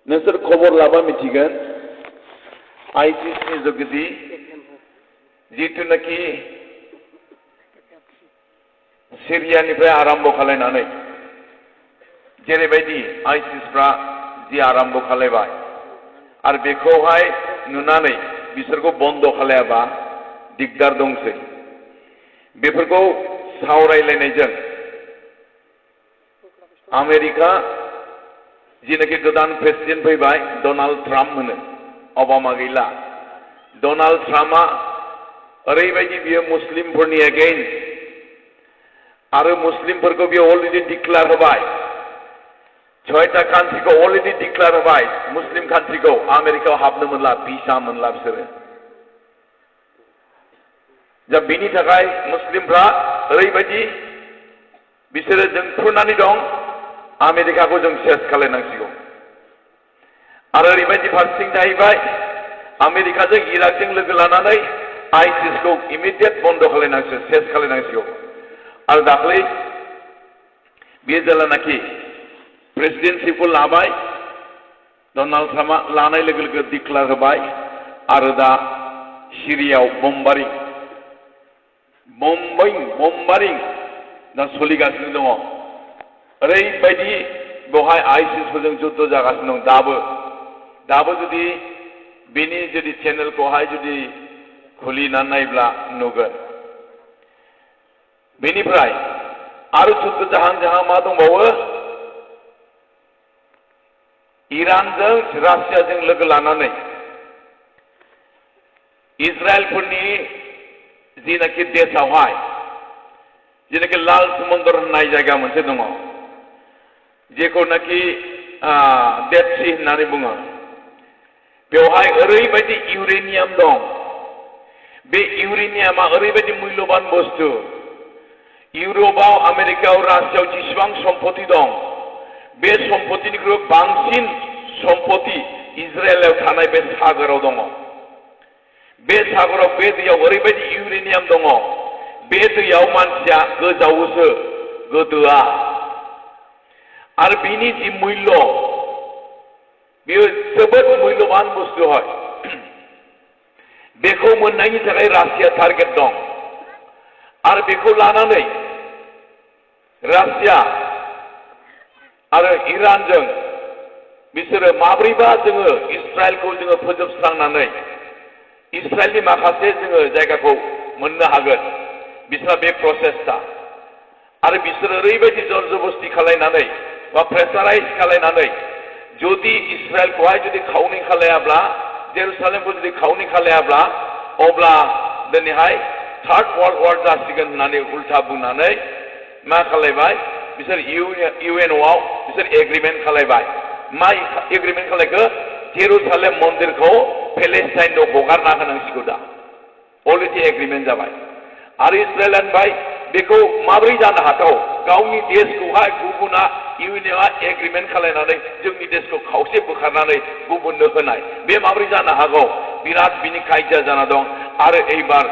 नोंसोर खबर लाबा मिथिगोन आइसिसनि जुगिदि जिथुनाखि सिरियानिफ्राय आरम्भ खालायनानै जेरैबायदि आइसिसफ्रा जि आरम्भ खालायबाय आरो बेखौहाय नुनानै बिसोरखौ बन्द खालायाबा दिगदार दंसै बेफोरखौ सावरायलायनायजों आमेरिका जिनाखि गोदान प्रेसिडेन्ट फैबाय डनाल्ड ट्राम्प होनो ओबामा गैला डनाल्ड ट्राम्पआ ओरैबायदि बियो मुस्लिमफोरनि एगेइन्स्ट आरो मुस्लिमफोरखौ बियो अलरेडि डिक्लेयार होबाय 6टा कान्ट्रिखौ अलरेडि डिक्लेयार होबाय मुस्लिम कान्ट्रिखौ आमेरिकायाव हाबनो मोनला भिसा मोनला बिसोरो दा बिनि थाखाय मुस्लिमफ्रा ओरैबायदि बिसोरो जोंख्रुनानै दं आमेरिकाखौ जों सेस खालायनांसिगौ आरो ओरैबायदि फारसेथिं जाहैबाय आमेरिकाजों इराकजों लोगो लानानै आइसिसखौ इमिडियेट बन्द खालायनांसिगौ सेस खालायनांसिगौ आरो दाख्लै बे जेलानाखि प्रेसिडेन्सिखौ लाबाय डनाल्ड ट्राम्पआ लानाय लोगो लोगो डिक्लेयार होबाय आरो दा सिरियायाव बम्बारिं दा सोलिगासिनो दङ ओरैबायदि बेवहाय आइसिसफोरजों जुद्ध जागासिनो दं दाबो जुदि बेनि जुदि चेनेलखौहाय जुदि खुलिनानै नायब्ला नुगोन बेनिफ्राय आरो जुद्ध जाहां मा दंबावो इरानजों रासियाजों लोगो लानानै इजराइलफोरनि जिनाखि देशआवहाय जिनाखि लाल समुद्र होननाय जायगा मोनसे दङ जेखौनाखि डेड सी होननानै बुङो बेवहाय ओरैबायदि इउरेनियाम दं बे इउरेनियामा ओरैबायदि मुल्यबान बुस्थु इउरपआव आमेरिकायाव रासियाव जेसेबां सम्पत्ति दं बे सम्पत्तिनिख्रुइ बांसिन सम्पत्ति इजराइलाव थानाय बे सागराव दङ बे सागराव बे दैयाव ओरैबायदि इउरेनियाम दङ बे दैयाव मानसिया गोजावोसो गोदोआ आरो बिनि जि मुल्य बेयो जोबोद मुल्यबान बुस्थु হয় बेखौ मोननायनि थाखाय रासिया टारगेट दं आरो बेखौ लानानै रासिया आरो इरानजों बिसोरो माब्रैबा जोङो इजराइलखौ जोङो फोजोबस्रांनानै इजराइलनि माखासे जोङो जायगाखौ मोननो हागोन बिसोरा बे प्रसेसटा आरो बिसोर ओरैबायदि जरजबस्ति खालायनानै बा प्रेसाराइज खालायनानै जुदि इजराइलखौहाय जुदि खावनै खालायाब्ला जेरुसालेमखौ जुदि खावनै खालायाब्ला अब्ला दिनैहाय थार्ड वर्ल्ड वार जासिगोन होननानै उल्था बुंनानै मा खालायबाय बिसोर इउएनअआव बिसोर एग्रिमेन्ट खालायबाय मा एग्रिमेन्ट खालायखो जेरुसालेम मन्दिरखौ पेलेस्टाइननो हगारना होनांसिगौ दा अलरेडि एग्रिमेन्ट जाबाय आरो इजराइल होनबाय बेखौ माब्रै जानो हाथाव गावनि देशखौहाय गुबुना इउएनअआ एग्रिमेन्ट खालायनानै जोंनि देशखौ खावसे बोखारनानै गुबुननो होनाय बे माब्रै जानो हागौ बिराद बिनि कायजा जाना दं आरो एबार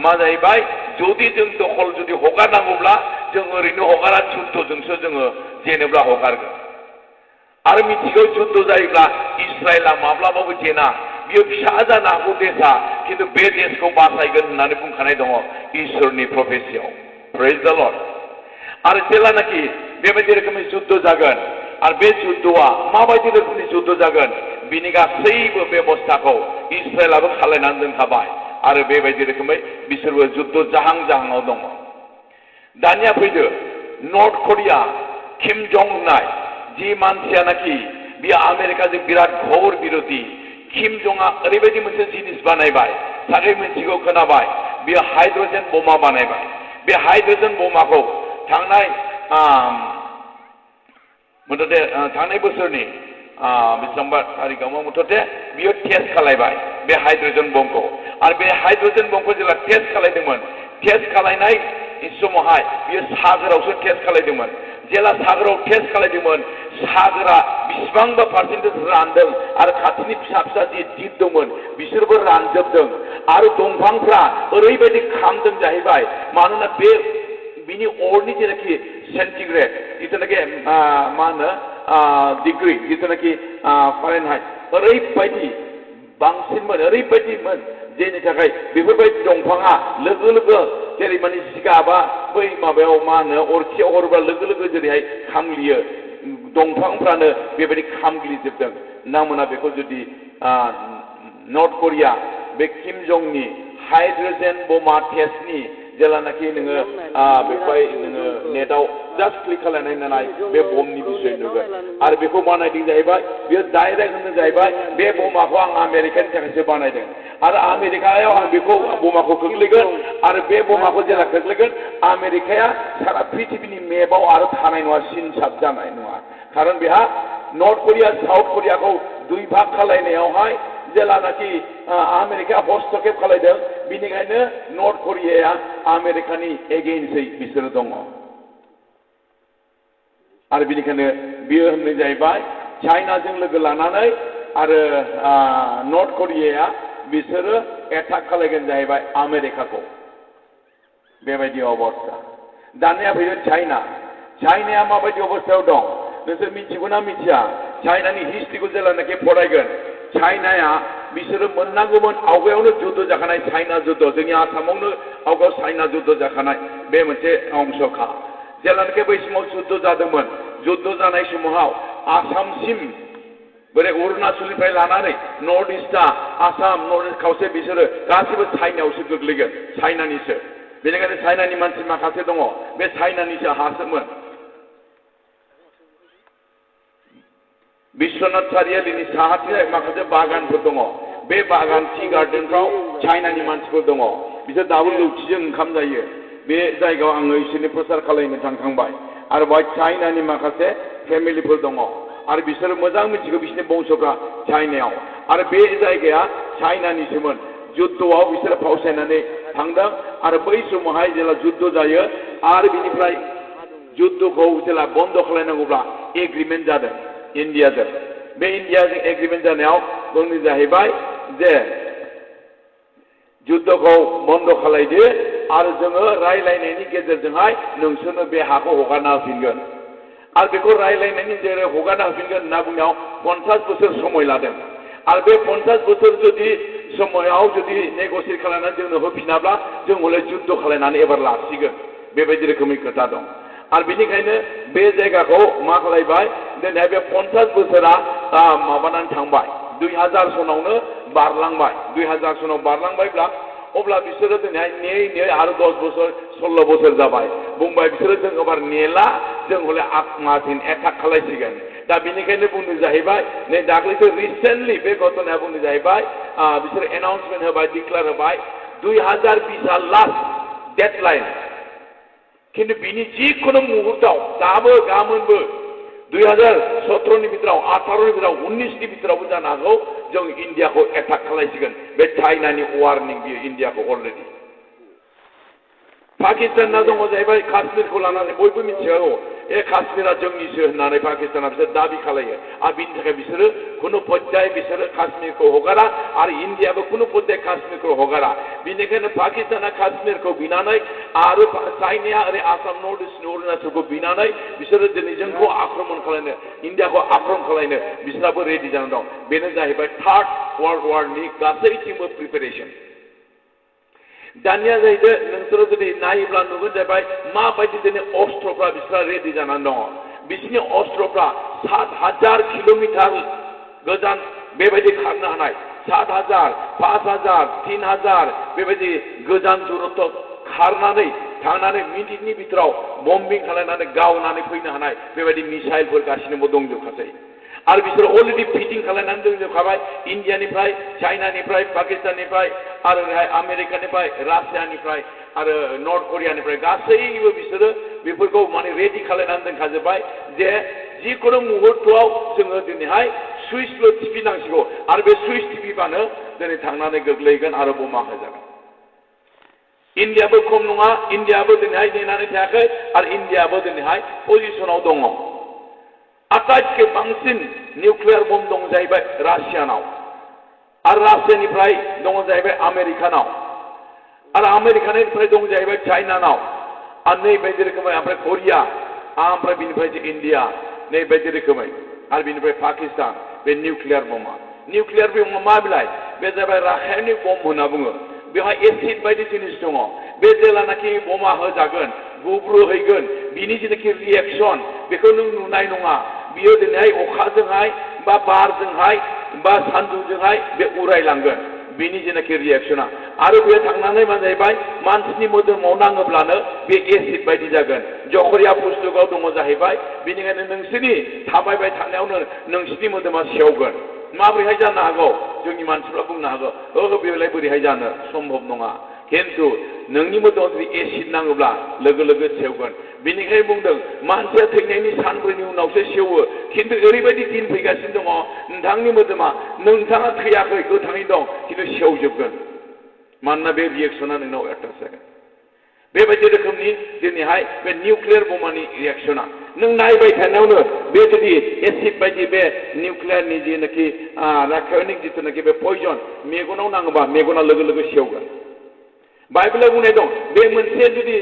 मा जाहैबाय जुदि जों दखल जुदि हगारनांगौब्ला जों ओरैनो हगारा जुद्धजोंसो जोङो जेनेब्ला हगारगोन आरो मिथिगौ जुद्ध जायोब्ला इजराइला माब्लाबाबो जेना बियो फिसा जानो हागौ देशा खिन्थु बे देशखौ बासायगोन होननानै बुंखानाय दङ इसोरनि प्रफेसियाव प्रेज द लर्ड आरो जेलानाखि बेबायदि रोखोमनि जुद्ध जागोन आरो बे जुद्धआ माबायदि रोखोमनि जुद्ध जागोन बिनि गासैबो बेबस्थाखौ इजराइलाबो खालायनानै दोनखाबाय आरो बेबायदि रोखोमै बिसोरबो जुद्ध जाहांआव दङ दानिया फैदो नर्थ करिया किम जं होननाय जि मानसियानाखि बियो आमेरिकाजों बिराद घोर बिरोधी किम जंआ ओरैबायदि मोनसे जिनिस बानायबाय थारै मोनथिगौ खोनाबाय बियो हाइड्रोजेन बमा बानायबाय बे हाइड्रोजेन बमाखौ थांनाय मुथते थांनाय बोसोरनि बेसेबांबा तारिखआव मुथते बियो टेस्ट खालायबाय बे हाइड्रोजेन बमखौ आरो बे हाइड्रोजेन बमखौ जेब्ला टेस्ट खालायदोंमोन टेस्ट खालायनाय समावहाय बियो सागरावसो टेस्ट खालायदोंमोन जेला सागराव टेस्ट खालायदोंमोन सागरा बेसेबांबा पार्सेन्टेज रानदों आरो खाथिनि फिसा फिसा जि दिप दंमोन बिसोरबो रानजोबदों आरो दंफांफ्रा ओरैबायदि खामदों जाहैबाय मानोना बे बिनि अरनि जेनाखि सेन्टिग्रेड जिथुनाखि मा होनो डिग्री जितुनाखि फारेनहाइट ओरैबायदि बांसिनमोन ओरैबायदिमोन जेनि थाखाय बेफोरबायदि दंफाङा लोगो लोगो जेरै माने जिगाबा बै माबायाव मा होनो अरखियाव हरोब्ला लोगो लोगो जेरैहाय खामग्लियो दंफांफ्रानो बेबायदि खामग्लिजोबदों नामोना बेखौ जुदि नर्थ कोरिया बे किम जंनि हाइड्रोजेन बमा टेस्टनि जेलानाखि नोङो बेखौहाय नोङो नेटआव जास्ट क्लिक खालामनानै नाय बे बमनि बिसय नुगोन आरो बेखौ बानायदों जाहैबाय बेयो डाइरेक्ट होनो जाहैबाय बे बमाखौ आं आमेरिकानि थाखायसो बानायदों आरो आमेरिकायाव आं बेखौ बमाखौ खोख्लैगोन आरो बे बमाखौ जेला खोख्लैगोन आमेरिकाया सारा पृथिबीनि मेपआव आरो थानाय नङा सिनसाब जानाय नङा खारन बेहा नर्थ कोरिया साउथ कोरियाखौ दुइ भाग खालायनायावहाय जेलानाखि आमेरिका हस्तक्षेप खालायदों बिनिखायनो नर्थ कोरियाया आमेरिकानि एगेइन्स्टै बिसोरो दङ आरो बिनिखायनो बियो होननाय जाहैबाय चाइनाजों लोगो लानानै आरो नर्थ कोरियाया बिसोरो एटाक खालायगोन जाहैबाय आमेरिकाखौ बेबायदि अबस्था दानिया फैयो चाइनाया माबायदि अबस्थायाव दं नोंसोर मिथिगौना मिथिया चाइनानि हिस्ट्रिखौ जेलानाखि फरायगोन चाइनाया बिसोरो मोननांगौमोन आवगायावनो जुद्ध जाखानाय चाइना जुद्ध जोंनि आसामावनो आवगायाव चाइना जुद्ध जाखानाय बे मोनसे अंशखा जेलानाखि बै समाव जुद्ध जादोंमोन जुद्ध जानाय समाव आसामसिम बोरै अरुणाचलनिफ्राय लानानै नर्थ इस्टआ आसाम नर्थ इस्ट खावसे बिसोरो गासैबो चाइनायावसो गोग्लैगोन चाइनानिसो बेनिखायनो चाइनानि मानसि माखासे दङ बे चाइनानिसो हासोमोन बिश्वनाथ सारियालिनि साहाथिं माखासे बागानफोर दङ बे बागान टि गार्डेनफ्राव चाइनानि मानसिफोर दङ बिसोर दाबो लौथिजों ओंखाम जायो बे जायगायाव आङो इसोरनि प्रसार खालामनो थांखांबाय आरो बेवहाय चाइनानि माखासे फेमिलिफोर दङ आरो बिसोरो मोजां मिथिगौ बिसोरनि बंसफ्रा चाइनायाव आरो बे जायगाया चाइनानिसोमोन जुद्धआव बिसोरो फावसायनानै थांदों आरो बै समावहाय जेला जुद्ध जायो आरो बिनिफ्राय जुद्धखौ जेला बन्द खालामनांगौब्ला एग्रिमेन्ट जादों इन्डियाजों बे इन्डियाजों एग्रिमेन्ट जानायाव बुंनो जाहैबाय जे जुद्धखौ बन्द खालायदो आरो जोङो रायलायनायनि गेजेरजोंहाय नोंसोरनो बे हाखौ हगारना होफिनगोन आरो बेखौ रायलायनायनि जेरै हगारना होफिनगोन होनना बुंनायाव 50 बोसोर समय लादों आरो बे 50 बोसोर जुदि समायाव जुदि नेगसियेट खालामनानै जोंनो होफिनाब्ला जों हले जुद्ध खालायनानै एबार लासिगोन बेबायदि रोखोमनि खोथा दं आरो बेनिखायनो बे जायगाखौ मा खालायबाय दिनै बे 50 बोसोरा माबानानै थांबाय 2000 सनावनो बारलांबाय 2000 सनाव बारलांबायब्ला अब्ला बिसोरो दिनैहाय नेयै आरो 10 बोसोर 16 बोसोर जाबाय बुंबाय बिसोरो जों एबार नेला जों हले आत्माथिन एटाक खालायसिगोन दा बेनिखायनो बुंनो जाहैबाय नै दाख्लैसो रिसेन्टलि बे घटनाया बुंनो जाहैबाय बिसोर एनाउन्समेन्ट होबाय डिक्लेयार होबाय 2020 लास्ट डेडलाइन किन्तु बिनि जिखुनु मुहुर्ताव दाबो गाबोनबो 2017 नि भितराव 18 नि भितराव 19 नि भितरावबो जानो हागौ जों इन्डियाखौ एटाक खालायसिगोन बे चाइनानि वार्निं बियो इन्डियाखौ अलरेडि पाकिस्ताना दङ जाहैबाय काश्मीरखौ लानानै बयबो मिथिगौ काश्मीरा जोंनिसो होननानै पाकिस्ताना बिसोर दाबि खालायो आरो बिनि थाखाय बिसोरो खुनु पध्याय बिसोरो काश्मीरखौ हगारा आरो इन्डियाबो खुनु पध्याय काश्मीरखौ हगारा बेनिखायनो पाकिस्ताना काश्मीरखौ बिनानै आरो चाइनाया ओरै आसाम नर्थ इस्ट अरुणाचलखौ बिनानै बिसोरो दिनै जोंखौ आक्रमण खालायनो इन्डियाखौ आक्रमण खालायनो बिसोराबो रेडि जानानै दं बेनो जाहैबाय थार्ड वर्ल्ड वारनि गासैथिंबो प्रिपेरेसन दानिया जाहैदो नोंसोरो जुदि नायोब्ला नुगोन जाहैबाय माबायदि दिनै अस्त्रफ्रा बिसोरा रेडि जानानै दङ बिसोरनि अस्त्रफ्रा 7000 किल'मिटार गोजान बेबायदि खारनो हानाय 7000 5000 3000 बेबायदि गोजान दूरत्व खारनानै थांनानै मिनिटनि भितराव बम्बिं खालामनानै गावनानै फैनो हानाय बेबायदि मिसाइलफोर गासिनोबो दंजोबखासै आरो बिसोर अलरेडि फिटिं खालामनानै दोनजोबखाबाय इन्डियानिफ्राय चाइनानिफ्राय पाकिस्ताननिफ्राय आरो आमेरिकानिफ्राय रासियानिफ्राय आरो नर्थ कोरियानिफ्राय गासैबो बिसोरो बेफोरखौ माने रेडि खालामनानै दोनखाजोब्बाय जे जिखुनु मुहुर्तआव जोङो दिनैहाय सुइचल' टिपिनांसिगौ आरो बे सुइच टिपिबानो दिनै थांनानै गोग्लैगोन आरो बमा होजागोन इन्डियाबो खम नङा इन्डियाबो दिनैहाय नेनानै थायाखै आरो इन्डियाबो दिनैहाय पजिसनाव दङ आटाइतके बांसिन निउक्लियार बम दं जाहैबाय रासियानाव आरो रासियानिफ्राय दङ जाहैबाय आमेरिकानाव आरो आमेरिकानिफ्राय दं जाहैबाय चाइनानाव आरो नैबायदि रोखोमै ओमफ्राय करिया ओमफ्राय बिनिफ्राय इन्डिया नैबायदि रोखोमै आरो बेनिफ्राय पाकिस्तान बे निउक्लियार बमा मा बिलाय बे जाबाय रासायनिक बम होनना बुङो बेवहाय एसिड बायदि जिनिस दङ बे जेलानाखि बमा होजागोन गुब्रुहैगोन बिनि जेनाखि रिएक्शन बेखौ नों नुनाय नङा बियो दिनैहाय अखाजोंहाय बा बारजोंहाय बा सान्दुंजोंहाय बे उरायलांगोन बिनि जेनाखि रिएक्शना आरो बे थांनानै मा जाहैबाय मानसिनि मोदोमाव नाङोब्लानो बे एसिड बायदि जागोन जखरिया पुस्तकाव दङ जाहैबाय बेनिखायनो नोंसोरनि थाबायबाय थानायावनो नोंसोरनि मोदोमा सेवगोन माबोरैहाय जानो हागौ जोंनि मानसिफ्रा बुंनो हागौ बेलाय बोरैहाय जानो सम्भब नङा किन्तु नोंनि मोदोमाव जुदि एसिड नाङोब्ला लोगो लोगो सेवगोन बेनिखायनो बुंदों मानसिया थैनायनि सानब्रैनि उनावसो सेवो किन्तु ओरैबायदि दिन फैगासिनो दङ नोंथांनि मोदोमा नोंथाङा थैयाखै गोथाङै दं किन्तु सेवजोबगोन मानोना बे रिएक्शना नोंनाव एटाच जागोन बेबायदि रोखोमनि दिनैहाय बे निउक्लियार बमानि रिएक्शना नों नायबाय थानायावनो बे जुदि एसिड बायदि बे निउक्लियारनि जेनाखि रासायनिक जिथुनाखि बे पयजन मेगनाव नाङोबा मेगना लोगो लोगो सेवगोन बाइबेलाव बुंनाय दं बे मोनसे जुदि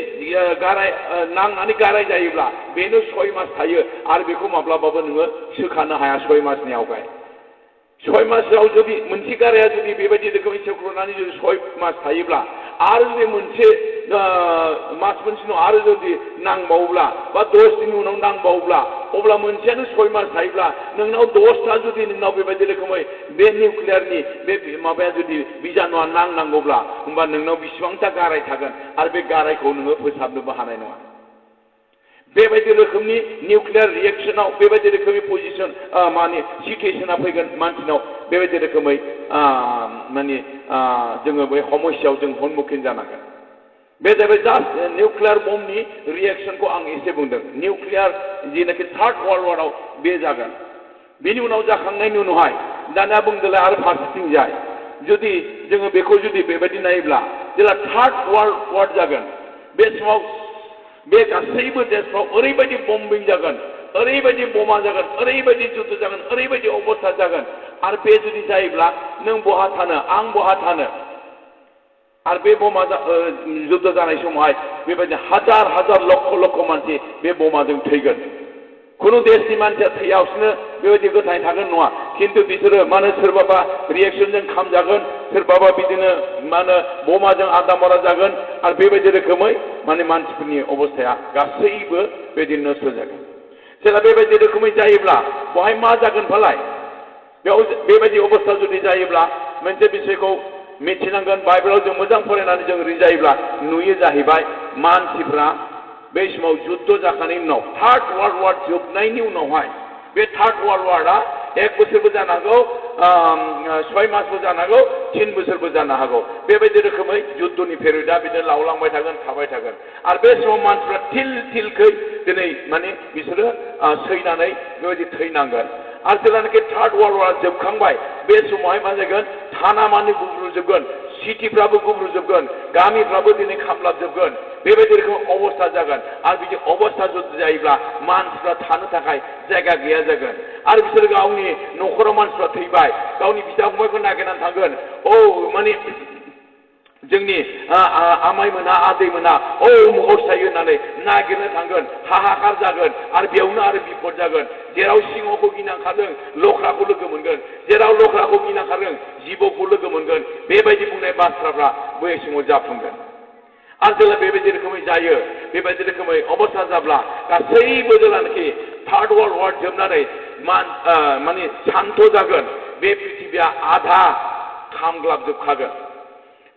गाराय नांनानै गाराय जायोब्ला बेनो 6 मास थायो आरो बेखौ माब्लाबाबो नोङो सोखानो हाया 6 मासनि आवगाय 6 मासाव जुदि मोनसे गाराया जुदि बेबायदि रोखोमै सेवख्रनानै जुदि 6 मास थायोब्ला आरो जुदि मोनसे मास मोनसे उनाव आरो जुदि नांबावोब्ला बा 10 दिननि उनाव नांबावोब्ला अब्ला मोनसेयानो 6 मास थायोब्ला नोंनाव 10टा जुदि नोंनाव बेबायदि रोखोमै बे निउक्लियारनि बे माबाया जुदि बिजानुआ नांनांगौब्ला होमबा नोंनाव बेसेबांटा गाराय थागोन आरो बे गारायखौ नोङो फोसाबनोबो हानाय नङा बेबायदि रोखोमनि निउक्लियार रिएक्शनाव बेबायदि रोखोमनि पजिशन माने सिचुएशना फैगोन मानसिनाव बेबायदि रोखोमै माने जोङो बे समस्यायाव जों सन्मुखीन जानांगोन बे जाबाय जास्ट निउक्लियार बमनि रिएक्शनखौ आं एसे बुंदों निउक्लियार जेनाखि थार्ड वर्ल्ड वाराव बे जागोन बेनि उनाव जाखांनायनि उनावहाय दाना बुंदोंलाय आरो फारसेथिंजाय जुदि जोङो बेखौ जुदि बेबायदि नायोब्ला जेला थार्ड वर्ल्ड वार जागोन बे समाव बे गासैबो देशफ्राव ओरैबायदि बम्बिं जागोन ओरैबायदि बमा जागोन ओरैबायदि जुद्ध जागोन ओरैबायदि अबस्था जागोन आरो बे जुदि जायोब्ला नों बहा थानो आं बहा थानो आरो बे बमा जुद्ध जानाय समावहाय बेबायदि हाजार हाजार लक्ष लक्ष मानसि बे बमाजों थैगोन खुनु देशनि मानसिया थैयावसोनो बेबायदि गोथाङै थागोन नङा किन्तु बिसोरो मा होनो सोरबाबा रिएक्शनजों खामजागोन सोरबाबा बिदिनो मा होनो बमाजों आदामरा जागोन आरो बेबायदि रोखोमै माने मानसिफोरनि अबस्थाया गासैबो बेबायदि नस्थ' जागोन जेला बेबायदि रोखोमै जायोब्ला बहाय मा जागोन फालाय बेयाव बेबायदि अबस्था जुदि जायोब्ला मोनसे बिषयखौ मिथिनांगोन बाइबेलाव जों मोजां फरायनानै जों रिजायोब्ला नुयो जाहैबाय मानसिफ्रा बे समाव जुद्ध जाखांनायनि उनाव थार्ड वर्ल्ड वार जोबनायनि उनावहाय बे थार्ड वर्ल्ड वारआ 1 बोसोरबो जानो हागौ 6 मासबो जानो हागौ 3 बोसोरबो जानो हागौ बेबायदि रोखोमै जुद्धनि पेरियडआ बिदिनो लावलांबाय थागोन थाबाय थागोन आरो बे समाव मानसिफ्रा थिल थिलखै दिनै माने बिसोरो सैनानै बेबायदि थैनांगोन आरो जेब्लानाखि थार्ड वर्ल्ड वार जोबखांबाय बे समावहाय मा जागोन थाना माने गुब्रुजोबगोन सिटिफ्राबो गुब्रुजोबगोन गामिफ्राबो दिनै खामलाबजोबगोन बेबायदि रोखोम अबस्था जागोन आरो बिदि अबस्था जुदि जायोब्ला मानसिफ्रा थानो थाखाय जायगा गैया जागोन आरो बिसोर गावनि न'खराव मानसिफ्रा थैबाय गावनि बिदा फंबायखौ नागिरनानै थांगोन माने जोंनि आमाय मोना आदै मोना महर थायो होननानै नागिरनो थांगोन हाहाकार जागोन आरो बेयावनो आरो बिपद जागोन जेराव सिंहखौ गिना ओंखारदों लख्राखौ लोगो मोनगोन जेराव लख्राखौ गिना ओंखारदों जिबौखौ लोगो मोनगोन बेबायदि बुंनाय बाथ्राफ्रा बै समाव जाफुंगोन आरो जेला बेबायदि रोखोमै जायो बेबायदि रोखोमै अबस्था जाब्ला गासैबो जेलानाखि थार्ड वर्ल्ड वार जोबनानै माने शान्त जागोन बे पृथिबिया आधा खामग्लाबजोबखागोन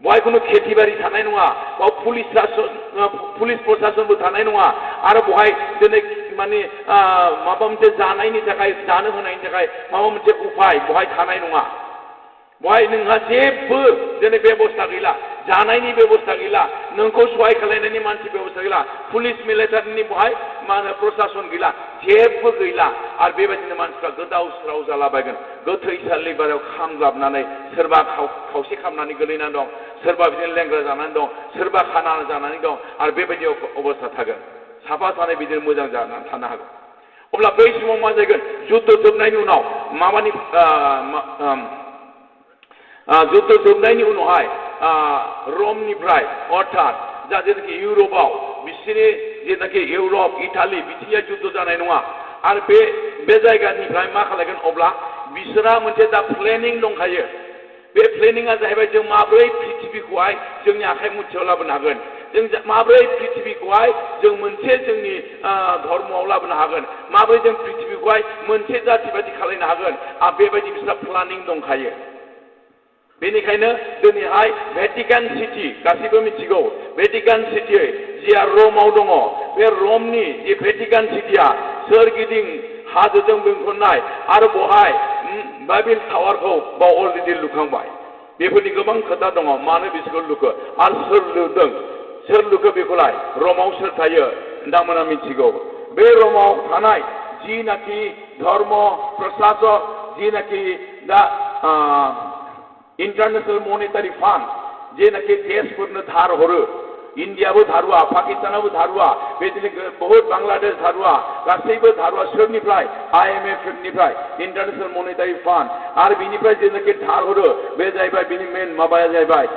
बहाय खुनु खेतिबारि थानाय नङा बाव पुलिस प्रशासनबो थानाय नङा आरो बहाय दिनै माने माबा मोनसे जानायनि थाखाय जानो होनायनि थाखाय माबा मोनसे उपाय बहाय थानाय नङा बहाय नोंहा जेबो दिनै बेबस्था गैला जानायनि बेबस्था गैला नोंखौ सहाय खालामनायनि मानसि बेबस्था गैला पुलिस मिलिटारिनि बहाय मा होनो प्रशासन गैला जेबो गैला आरो बेबायदिनो मानसिफ्रा गोदाव सोराव जालाबायगोन गोथैसालि बारियाव खामग्लाबनानै सोरबा खावसे खामनानै गोलैनानै दं सोरबा बिदिनो लेंग्रा जानानै दं सोरबा खाना जानानै दं आरो बेबायदि अबस्था थागोन साफा सानै बिदिनो मोजां जानानै थानो हागौ अब्ला बै समाव मा जागोन जुद्ध जोबनायनि उनाव माबानि जुद्ध जोबनायनि उनावहाय रमनिफ्राय अर्थात जेनाखि इउरपआव बिसोरनि जेनाखि इउरप इटालि बिथिंया जुद्ध जानाय नङा आरो बे जायगानिफ्राय मा खालामगोन अब्ला बिसोरा मोनसे दा प्लेनिं दंखायो बे प्लेनिंआ जाहैबाय जों माब्रै पृथिबीखौहाय जोंनि आखाइ मुथियाव लाबोनो हागोन जों माब्रै पृथिबीखौहाय जों मोनसे जोंनि धर्मआव लाबोनो हागोन माब्रै जों पृथिबीखौहाय मोनसे जाति बायदि खालामनो हागोन बेबायदि बिसोरा प्लानिं दंखायो बेनिखायनो दिनैहाय भेटिकान सिटि गासिबो मिथिगौ भेटिकान सिटि जिया रमाव दङ बे रमनि जे भेटिकान सिटिया सोरगिदिं हाजोजों बेंखननाय आरो बहाय बाइबेल टावारखौ बाव अलरेडि लुखांबाय बेफोरनि गोबां खोथा दङ मानो बिसोरखौ लुखो आरो सोर लुखो बेखौलाय रमाव सोर थायो नोंथांमोना मिथिगौ बे रमाव थानाय जिनाखि धर्म प्रशासक जिनाखि दा इंटरनेशनल मनेटारि फान्ड जेनाखि देशफोरनो धार हरो इंडियाबो धारुआ पाकिस्तानाबो धारुआ बेदिनो बहुत बांलादेश धारुआ गासैबो धारुआ सोरनिफ्राय IMF निफ्राय इंटरनेशनल मनेटारि फान्ड आरो बिनिफ्राय जेनाखि धार हरो बे जाहैबाय बिनि मेन माबाया जाहैबाय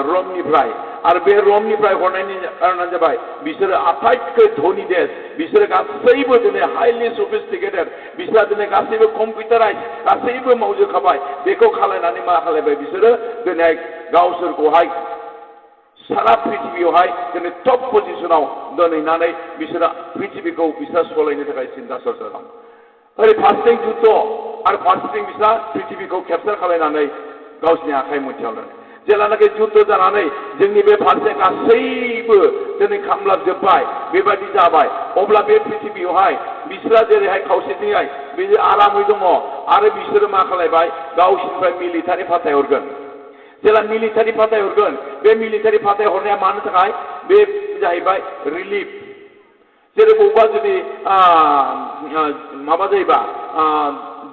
रमनिफ्राय आरो बे रमनिफ्राय हरनायनि कारना जाबाय बिसोरो आटाइतকৈ धनी देश बिसोरो गासैबो दिनै हाइलि सफिस्टिकेटेड बिसोरा दिनै गासैबो कम्पिउटाराइज गासैबो मावजोबखाबाय बेखौ खालायनानै मा खालायबाय बिसोरो दिनै गावसोरखौहाय सारा पृथिबीयावहाय दिनै टप पजिशनाव दोनहैनानै बिसोरो पृथिबीखौ बिसोरा सलायनो थाखाय सिन्था सरसा दं ओरै फारसेथिं जुद्ध आरो फारसेथिं बिसोरा पृथिबीखौ केपचार खालायनानै गावसोरनि आखाइ मुथियाव दोनो जेलानाखि जुद्ध जानानै जोंनि बे फारसे गासैबो दिनै खामलाबजोब्बाय बेबायदि जाबाय अब्ला बे पृथिबीयावहाय बिसोरा जेरैहाय खावसेथिंहाय बिदि आरामै दङ आरो बिसोरो मा खालायबाय गावसोरनिफ्राय मिलिटारि फाथायहरगोन जेला मिलिटारि फाथायहरगोन बे मिलिटारि फाथायहरनाया मानो थाखाय बे जाहैबाय रिलिफ जेरै बबेबा जुदि माबा जायोबा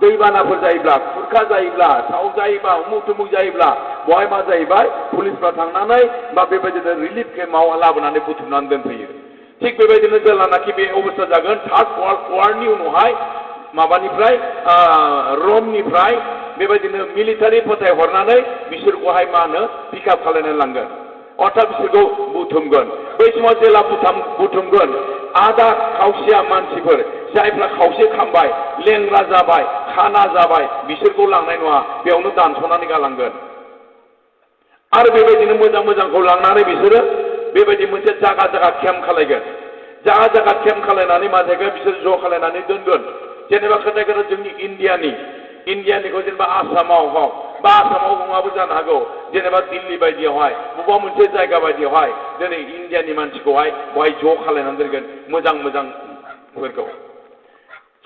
दैबानाफोर जायोब्ला खुरखा जायोब्ला साव जायोबा उमुक तुमुक जायोब्ला बहाय मा जाहैबाय पुलिसफ्रा थांनानै बा बेबायदिनो रिलिफ केम्पआव लाबोनानै बुथुमनानै दोनफैयो थिग बेबायदिनो जेलानाखि बे अबस्था जागोन थार्ड वर्ल्ड वारनि उनावहाय माबानिफ्राय रमनिफ्राय बेबायदिनो मिलिटारि फाथायहरनानै बिसोरखौहाय मा होनो पिकआप खालायनानै लांगोन अर्थात बिसोरखौ बुथुमगोन बै समाव जेला बुथुमगोन आधा खावसेया मानसिफोर जायफ्रा खावसे खामबाय लेंग्रा जाबाय खाना जाबाय बिसोरखौ लांनाय नङा बेयावनो दानस'नानै गालांगोन आरो बेबायदिनो मोजांखौ लांनानै बिसोरो बेबायदि मोनसे जागा केम्प खालायगोन जागा केम्प खालायनानै मा जायगोन बिसोर ज' खालायनानै दोनगोन जेनेबा खोथाया जोंनि इन्डियानिखौ जेनेबा आसामाव हक बा आसामाव नङाबो जानो हागौ जेनेबा दिल्ली बायदियावहाय बबेबा मोनसे जायगा बायदियावहाय दिनै इन्डियानि मानसिखौहाय बहाय ज' खालायनानै दोनगोन मोजांफोरखौ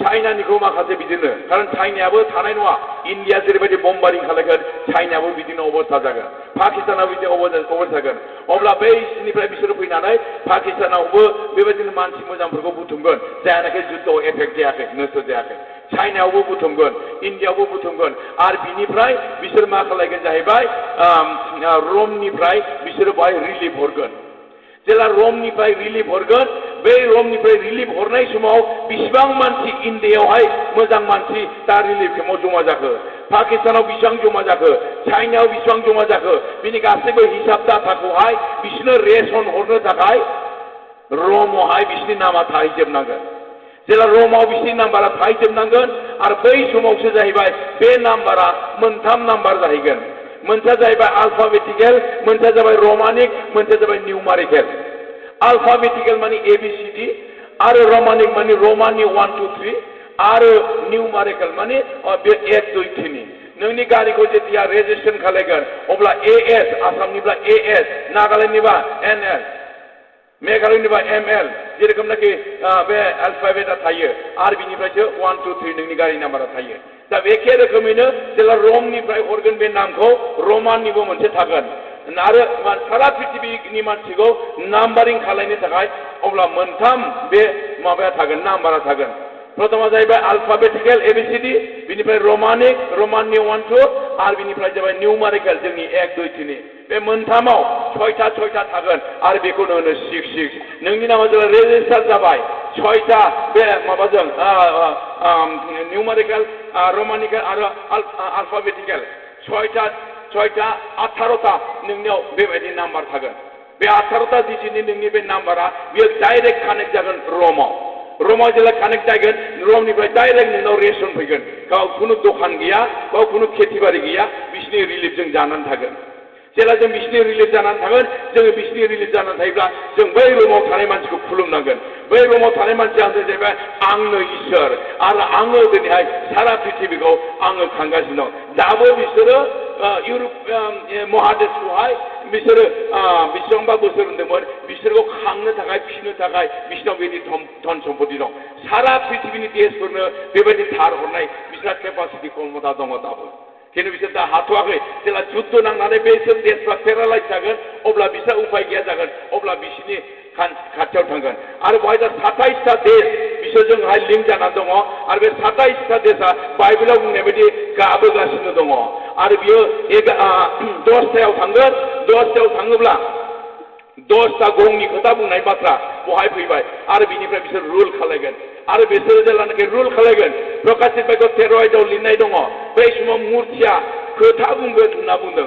चाइनानिखौ माखासे बिदिनो खारन चाइनायाबो थानाय नङा इन्डिया जेरैबायदि बम्बारिं खालायगोन चाइनायाबो बिदिनो अबस्था जागोन पाकिस्तानाबो बिदि अबस्था जागोन अब्ला बैनिफ्राय बिसोरो फैनानै पाकिस्तानावबो बेबायदिनो मानसि मोजांफोरखौ बुथुमगोन जायानाखि जुद्धआव एफेक्ट जायाखै नस्थ' जायाखै चाइनायावबो बुथुमगोन इन्डियायावबो बुथुमगोन आरो बिनिफ्राय बिसोर मा खालायगोन जाहैबाय रमनिफ्राय बिसोरो बाहाय रिलिफ हरगोन जेला रमनिफ्राय रिलिफ हरगोन बै रमनिफ्राय रिलिफ हरनाय समाव बिसिबां मानसि इन्डियायावहाय मोजां मानसि दा रिलिफ केम्पआव जमा जाखो पाकिस्तानाव बेसेबां जमा जाखो चाइनायाव बेसेबां जमा जाखो बिनि गासैबो हिसाब डाटाखौहाय बिसोरनो रेसन हरनो थाखाय रमावहाय बिसोरनि नामा थाहैजोबनांगोन जेला रमाव बिसोरनि नाम्बारा थाहैजोबनांगोन आरो बै समावसो जाहैबाय बे नाम्बारा मोनथाम नाम्बार जाहैगोन मोनसेया जाहैबाय आल्फाबेटिकेल मोनसेया जाबाय रमानिक मोनसेया जाबाय निउमारिकेल आल्फाबेटिकेल माने ABCD आरो रमानिक माने रमानि 1 2 3 आरो निउमारिकेल माने बे 1 2 3 नोंनि गारिखौ जेतिया रेजिस्ट्रेसन खालायगोन अब्ला AS आसामनिब्ला AS नागालेण्डनिबा NL मेघालयनिबा ML जेरखमनाखि बे अल्फाबेटआ थायो आरो बिनिफ्रायसो 1 2 3 नोंनि गारि नाम्बारा थायो दा एखे रोखोमैनो जेला रमनिफ्राय हरगोन बे नामखौ रमाननिबो मोनसे थागोन आरो सारा पृथिबीनि मानसिखौ नाम्बारिं खालायनो थाखाय अब्ला मोनथाम बे माबाया थागोन नाम्बारा थागोन प्रथमा जाहैबाय आल्फाबेटिकेल ABCD बिनिफ्राय रमानिक रमाननि 1 2 आरो बिनिफ्राय जाबाय निउमारिकेल जोंनि 1 2 3 बे मोनथामाव छयथा थागोन आरो बेखौनो होनो 6 नोंनि नामा जेला रेजिस्टार जाबाय छयथा बे माबाजों निउमारिकेल रमानिकेल आरो आल्फाबेटिकेल छयथा 18टा नोंनियाव बेबायदि नाम्बार थागोन बे 18टा डिजिटनि नोंनि बे नाम्बारा बेयो डाइरेक्ट कानेक्ट जागोन रमाव रमाव जेला कानेक्ट जागोन रमनिफ्राय डाइरेक्ट नोंनाव रेसन फैगोन गाव खुनु दखान गैया गाव खुनु खेथि बारि गैया बिसिनि रिलिफ जों जानानै थागोन जेला जों बिसिनि रिलिफ जानानै थागोन जोङो बिसिनि रिलिफ जानानै थायोब्ला जों बै रमाव थानाय मानसिखौ खुलुमनांगोन बै रमाव थानाय मानसिया जाहैबाय आंनो इसोर आरो आङो दिनैहाय सारा पृथिबीखौ आङो खांगासिनो दं दाबो बिसोरो इउरप महादेशखौहाय बिसोरो बेसेबांबा बोसोर होन्दोंमोन बिसोरखौ खांनो थाखाय फिसिनो थाखाय बिसोरनाव बेबायदि धन सम्पति दं सारा पृथिबीनि देशफोरनो बेबायदि थार हरनाय बिसोरहा केपासिटि क्षमता दङ दाबो खिन्थु बिसोर दा हाथ'वाखै जेला जुद्ध नांनानै बेसोर देशफ्रा पेरालाइज जागोन अब्ला बिसोर उपाय गैया जागोन अब्ला बिसोरनि खाथियाव थांगोन आरो बेवहाय दा 27टा देश बिसोरजोंहाय लिंक जानानै दङ आरो बे 27टा देशआ बाइबेलाव बुंनाय बायदि गाबोगासिनो दङ आरो बियो 10टायाव थांगोन 10टायाव थाङोब्ला 10टा गंनि खोथा बुंनाय बाथ्रा बहाय फैबाय आरो बिनिफ्राय बिसोर रुल खालायगोन आरो बिसोरो जेब्लानाखि रुल खालायगोन प्रकाशित बाइबेलाव 13 आयदायाव लिरनाय दङ बै समाव मुर्तिया खोथा बुंगोन होनना बुंदों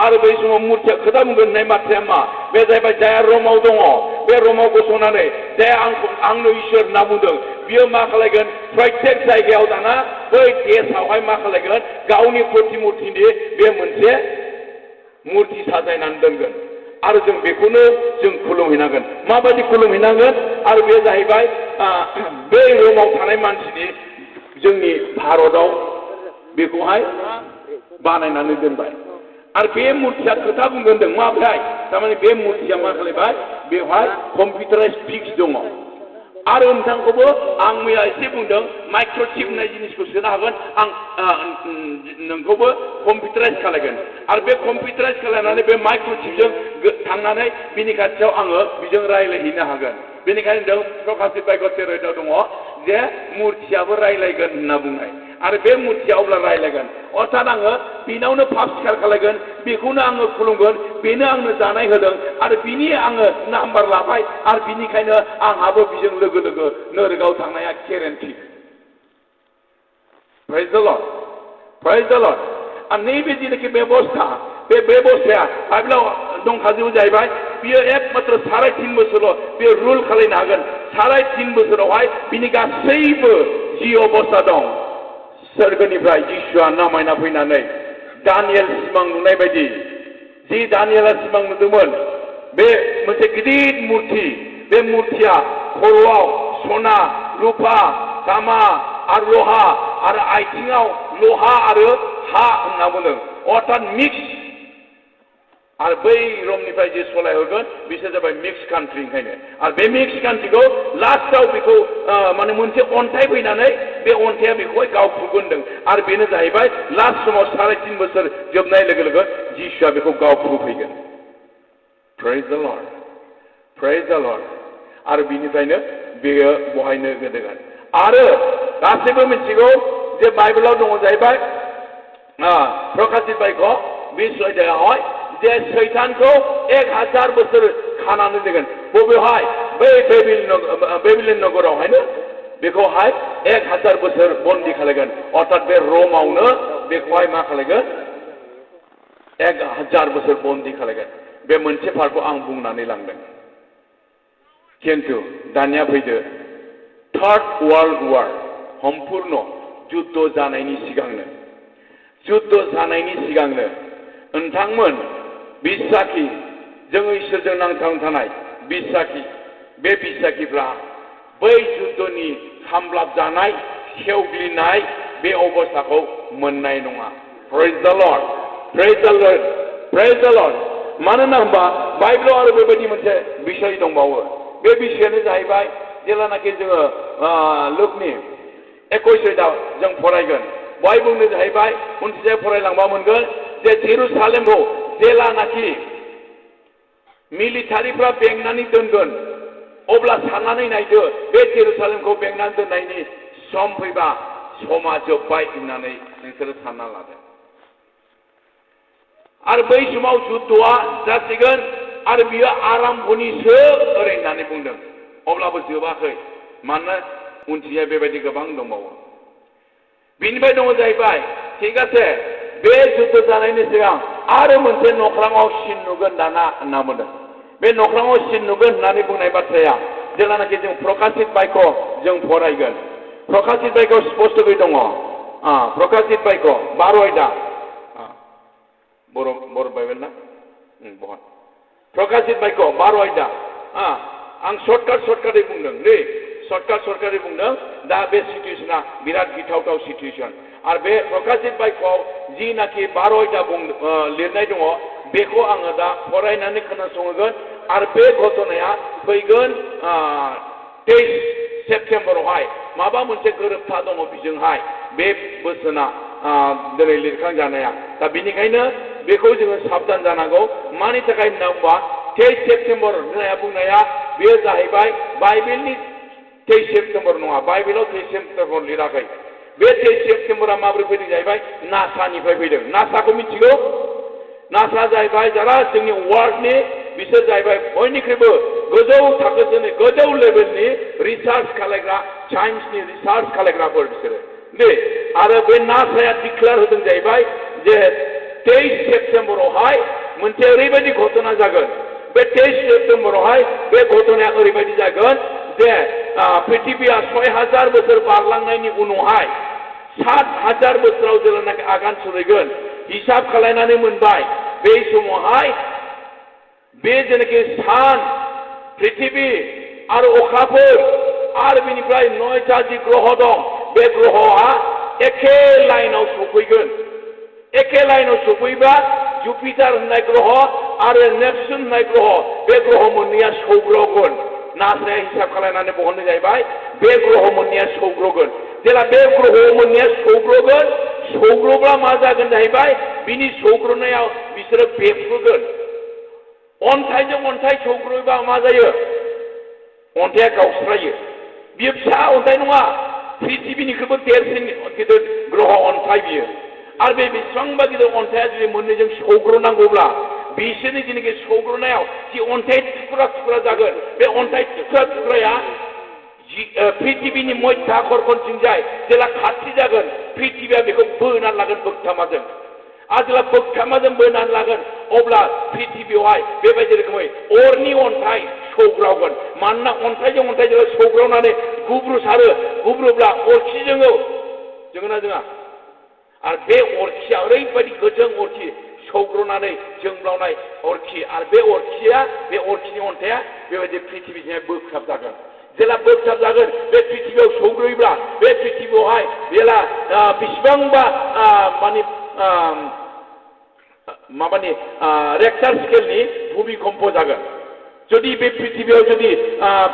आरो बै समाव मुर्तिया खोथा बुंगोन होननाय बाथ्राया मा बे जाहैबाय जायहा रमाव दङ बे रमाव गसंनानै जायहा आंनो इसोर होनना बुंदों बियो मा खालायगोन प्रत्येक जायगायाव दाना बै देशआवहाय मा खालायगोन गावनि प्रतिमुर्तिनि बे मोनसे मुर्ति साजायनानै दोनगोन आरो जों बेखौनो जों खुलुमहैनांगोन माबायदि खुलुमहैनांगोन आरो बे जाहैबाय बै रमाव थानाय मानसिनि जोंनि भारतआव बेखौहाय बानायनानै दोनबाय आरो बे मुर्तिया खोथा बुंगोन होनदों माब्रै थारमाने बे मुर्तिया मा खालायबाय बेवहाय कम्पिउटाराइज फिक्स दङ आरो नोंथांखौबो आं मैया एसे बुंदों माइक्र'चिप होननाय जिनिसखौ सोनो हागोन आं नोंखौबो कम्पिउटाराइज खालायगोन आरो बे कम्पिउटाराइज खालायनानै बे माइक्र'चिपजों थांनानै बिनि खाथियाव आङो बिजों रायज्लायहैनो हागोन बेनिखायनो जों प्रकाशित बाइबेल 13 दङ जे मुर्तियाबो रायज्लायगोन होनना बुंनाय आरो बे मुर्तिया अब्ला रायज्लायगोन अर्थात आङो बिनावनो पाप स्वीकार खालायगोन बेखौनो आङो खुलुमगोन बेनो आंनो जानाय होदों आरो बिनि आङो नाम्बार लाबाय आरो बिनिखायनो आंहाबो बिजों लोगो लोगो नोरगाव थांनाया गेरेन्टि प्रेज द लर्ड प्रेज द लर्ड आरो नैबे जिनिखि बेबस्था बे बेबस्थाया बाइबेलाव दंखाजोबो जाहैबाय बियो एकमात्र 3.5 बोसोरल' बे रुल खालायनो हागोन 3.5 बोसोरावहाय बिनि गासैबो जि अबस्था दं सोरगोनिफ्राय जिसुआ नामायना फैनानै दानियेल सिमां नुनाय बायदि जि दानियेला सिमां नुदोंमोन बे मोनसे गिदिर मुर्ति बे मुर्तिया खर'आव सना रुपा तामा आरो लहा आरो आथिङाव लहा आरो हा होनना बुंदों अर्थात मिक्स आरो बै रमनिफ्राय जे सलायहरगोन बिसोर जाबाय मिक्स कान्ट्रि ओंखायनो आरो बे मिक्स कान्ट्रिखौ लास्टआव बेखौ माने मोनसे अन्थाइ फैनानै बे अन्थाइया बेखौहाय गावख्रुबगोन होनदों आरो बेनो जाहैबाय लास्ट समाव 3.5 बोसोर जोबनाय लोगो लोगो जिसुआ बेखौ गावख्रुबफैगोन प्रेज द लर्ड प्रेज द लर्ड आरो बिनिफ्रायनो बेयो बहायनो गोदोगोन आरो गासैबो मिथिगौ जे बाइबेलाव दङ जाहैबाय प्रकाशित बाइबेल 20 अध्यायावहाय जे सैतानखौ 1000 बोसोर खानानै दोनगोन बबेहाय बै बेबिलन नगरावहायनो बेखौहाय 1000 बोसोर बन्दी खालायगोन अर्थात बे रमावनो बेखौहाय मा खालायगोन 1000 बोसोर बन्दी खालायगोन बे मोनसे पार्टखौ आं बुंनानै लांदों किन्तु दानिया फैदो थार्ड वर्ल्ड वार सम्पूर्ण जुद्ध जानायनि सिगांनो नोंथांमोन बिसाखि जों इसोरजों नांथाबना थानाय बिसाखि बे बिसाखिफ्रा बै जुद्धनि खामलाब जानाय सेवग्लिनाय बे अबस्थाखौ मोननाय नङा प्रेज द लर्ड प्रेज द लर्ड प्रेज द लर्ड मानोना होनबा बाइबेलाव आरो बेबायदि मोनसे बिषय दंबावो बे बिषयानो जाहैबाय जेलानाखि जोङो लुकनि 21 जों फरायगोन बहाय बुंनो जाहैबाय उनथिंजाय फरायलांबा मोनगोन जे जेरुसालेमखौ जेलानाखि मिलिटारिफ्रा बेंनानै दोनगोन अब्ला साननानै नायदो बे जेरुसालेमखौ बेंनानै दोननायनि सम फैबा समा जोब्बाय होननानै नोंसोरो सानना लादो आरो बै समाव जुद्धआ जासिगोन आरो बियो आराम्भनिसो ओरै होननानै बुंदों अब्लाबो जोबाखै मानोना उनथिंजाय बेबायदि गोबां दंबावो बिनिफ्राय दङ जाहैबाय ठीक আছে बे जुद्ध जानायनि सिगां आरो मोनसे नख्राङाव सिन नुगोन दाना होनना बुंदों बे नख्राङाव सिन नुगोन होननानै बुंनाय बाथ्राया जेलानाखि जों प्रकाशित बाइक जों फरायगोन प्रकाशित बाइकआव स्पष्टयै दङ प्रकाशित बाइक 12 आयदा बर' बाइबेल ना बहन प्रकाशित बाइक 12 आयदा आं सर्टकाटै बुंदों दै सर्टकाटै बुंदों दा बे सिचुएशना बिराद गिथावथाव सिचुएशन आरो बे प्रकाशित बाइकआव जिनाखि 12 आयदा लिरनाय दङ बेखौ आङो दा फरायनानै खोनासंगोन आरो बे घटनाया फैगोन 23 सेप्तेम्बरावहाय माबा मोनसे गोरोबथा दङ बिजोंहाय बे बोसोना दिनै लिरखांजानाया दा बेनिखायनो बेखौ जोङो साबधान जानांगौ मानि थाखाय होनना बुंबा 23 सेप्तेम्बर होननाया बुंनाया बेयो जाहैबाय बाइबेलनि 23 सेप्तेम्बर नङा बाइबेलाव 23 सेप्तेम्बर लिराखै बे 23 सेप्तेम्बरा माबोरै फैदों जाहैबाय नासानिफ्राय फैदों नासाखौ मिथिगौ नासा जाहैबाय जारा जोंनि वर्ल्डनि बिसोर जाहैबाय बयनिख्रुइबो गोजौ थाखोनि गोजौ लेभेलनि रिसार्च खालायग्रा साइन्सनि रिसार्च खालायग्राफोर बिसोरो दे आरो बे नासाया डिक्लेयार होदों जाहैबाय जे 23 सेप्तेम्बरावहाय मोनसे ओरैबायदि घटना जागोन बे 23 सेप्तेम्बरावहाय बे घटनाया ओरैबायदि जागोन जे पृथिबीया 6000 बोसोर बारलांनायनि उनावहाय 7000 बोसोराव जेब्लानाखि आगान सुरैगोन हिसाब खालायनानै मोनबाय बे समावहाय बे जेनाखि सान पृथिबी आरो अखाफोर आरो बेनिफ्राय 9टा जि ग्रह दं बे ग्रहआ एखे लाइनाव सफैगोन एखे लाइनाव सफैबा जुपिटार होननाय ग्रह आरो नेपसुन होननाय ग्रह बे ग्रह मोननैया सौग्रावगोन नासाया हिसाब खालायनानै बहननाय जाहैबाय बे ग्रह मोननैया सौग्रावगोन जेला बे ग्रह मोननैया सौग्रावगोन सौग्रावब्ला मा जागोन जाहैबाय बिनि सौग्रावनायाव बिसोरो बेफ्रुगोन अन्थाइजों अन्थाइ सौग्रावोबा मा जायो अन्थाइया गावस्रायो बियो फिसा अन्थाइ नङा पृथिबीनिख्रुइबो देरसिन गिदिर ग्रह अन्थाइ बियो आरो बे बेसेबांबा गिदिर अन्थाइया जुदि मोननैजों सौग्रावनांगौब्ला बिसोरनि जेनाखि सौग्रावनायाव जि अन्थाइ थुख्रा जागोन बे अन्थाइ थुख्राया पृथिबीनि मध्य आकर्षणथिंजाय जेला खाथि जागोन पृथिबीया बेखौ बोनानै लागोन बोगथामाजों आरो जेला बोगथामाजों बोनानै लागोन अब्ला पृथिबीयावहाय बेबायदि रोखोमै अरनि अन्थाइ सौग्रावगोन मानोना अन्थाइजों अन्थाइ जेला सौग्रावनानै गुब्रुसारो गुब्रुब्ला अरखि जोङोना जोङा आरो बे अरखिया ओरैबायदि गोजों अरखि सौग्रावनानै जोंब्लावनाय अरखि आरो बे अरखिनि अन्थाइया बेबायदि पृथिबीजों बोगथाब जागोन जेला बोगथाब जागोन बे पृथिबीयाव सौग्रावोब्ला बे पृथिबीयावहाय जेला बेसेबांबा माबानि रेक्टार स्केलनि भूमिकम्प जागोन जुदि बे पृथिबीयाव जुदि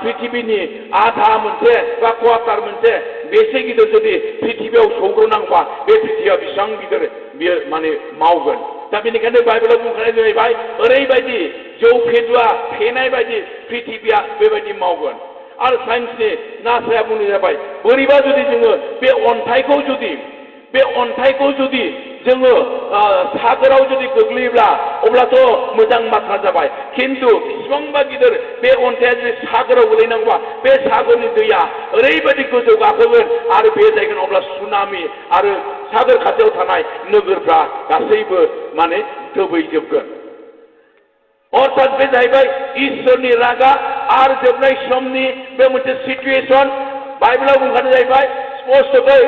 पृथिबीनि आधा मोनसे बा क्वार्टार मोनसे बेसे गिदिर जुदि पृथिबीयाव सौग्रावनांगौबा बे पृथिबीया बेसेबां गिदिर बियो मावगोन दा बेनिखायनो बाइबेलाव बुंखानाय जाहैबाय ओरैबायदि जौ फेजुआ फेनाय बायदि पृथिबीया बेबायदि मावगोन आरो साइन्सनि नासाया बुंनाय जाबाय बोरैबा जुदि जोङो बे अन्थाइखौ जुदि जोङो सागोराव जुदि गोग्लैयोब्ला अब्लाथ' मोजां बाथ्रा जाबाय खिन्थु बेसेबांबा गिदिर बे अन्थाइया जुदि सागोराव गोलैनांगौबा बे सागरनि दैया ओरैबायदि गोजौ गाखोगोन आरो बे जायगोन अब्ला सुनामि आरो सागोर खाथियाव थानाय नोगोरफ्रा गासैबो दोबैजोबगोन अर्थात बे जाहैबाय इसोरनि रागा आरो जोबनाय समनि बे मोनसे सिचुएशन बाइबेलाव बुंखानाय जाहैबाय स्पष्टयै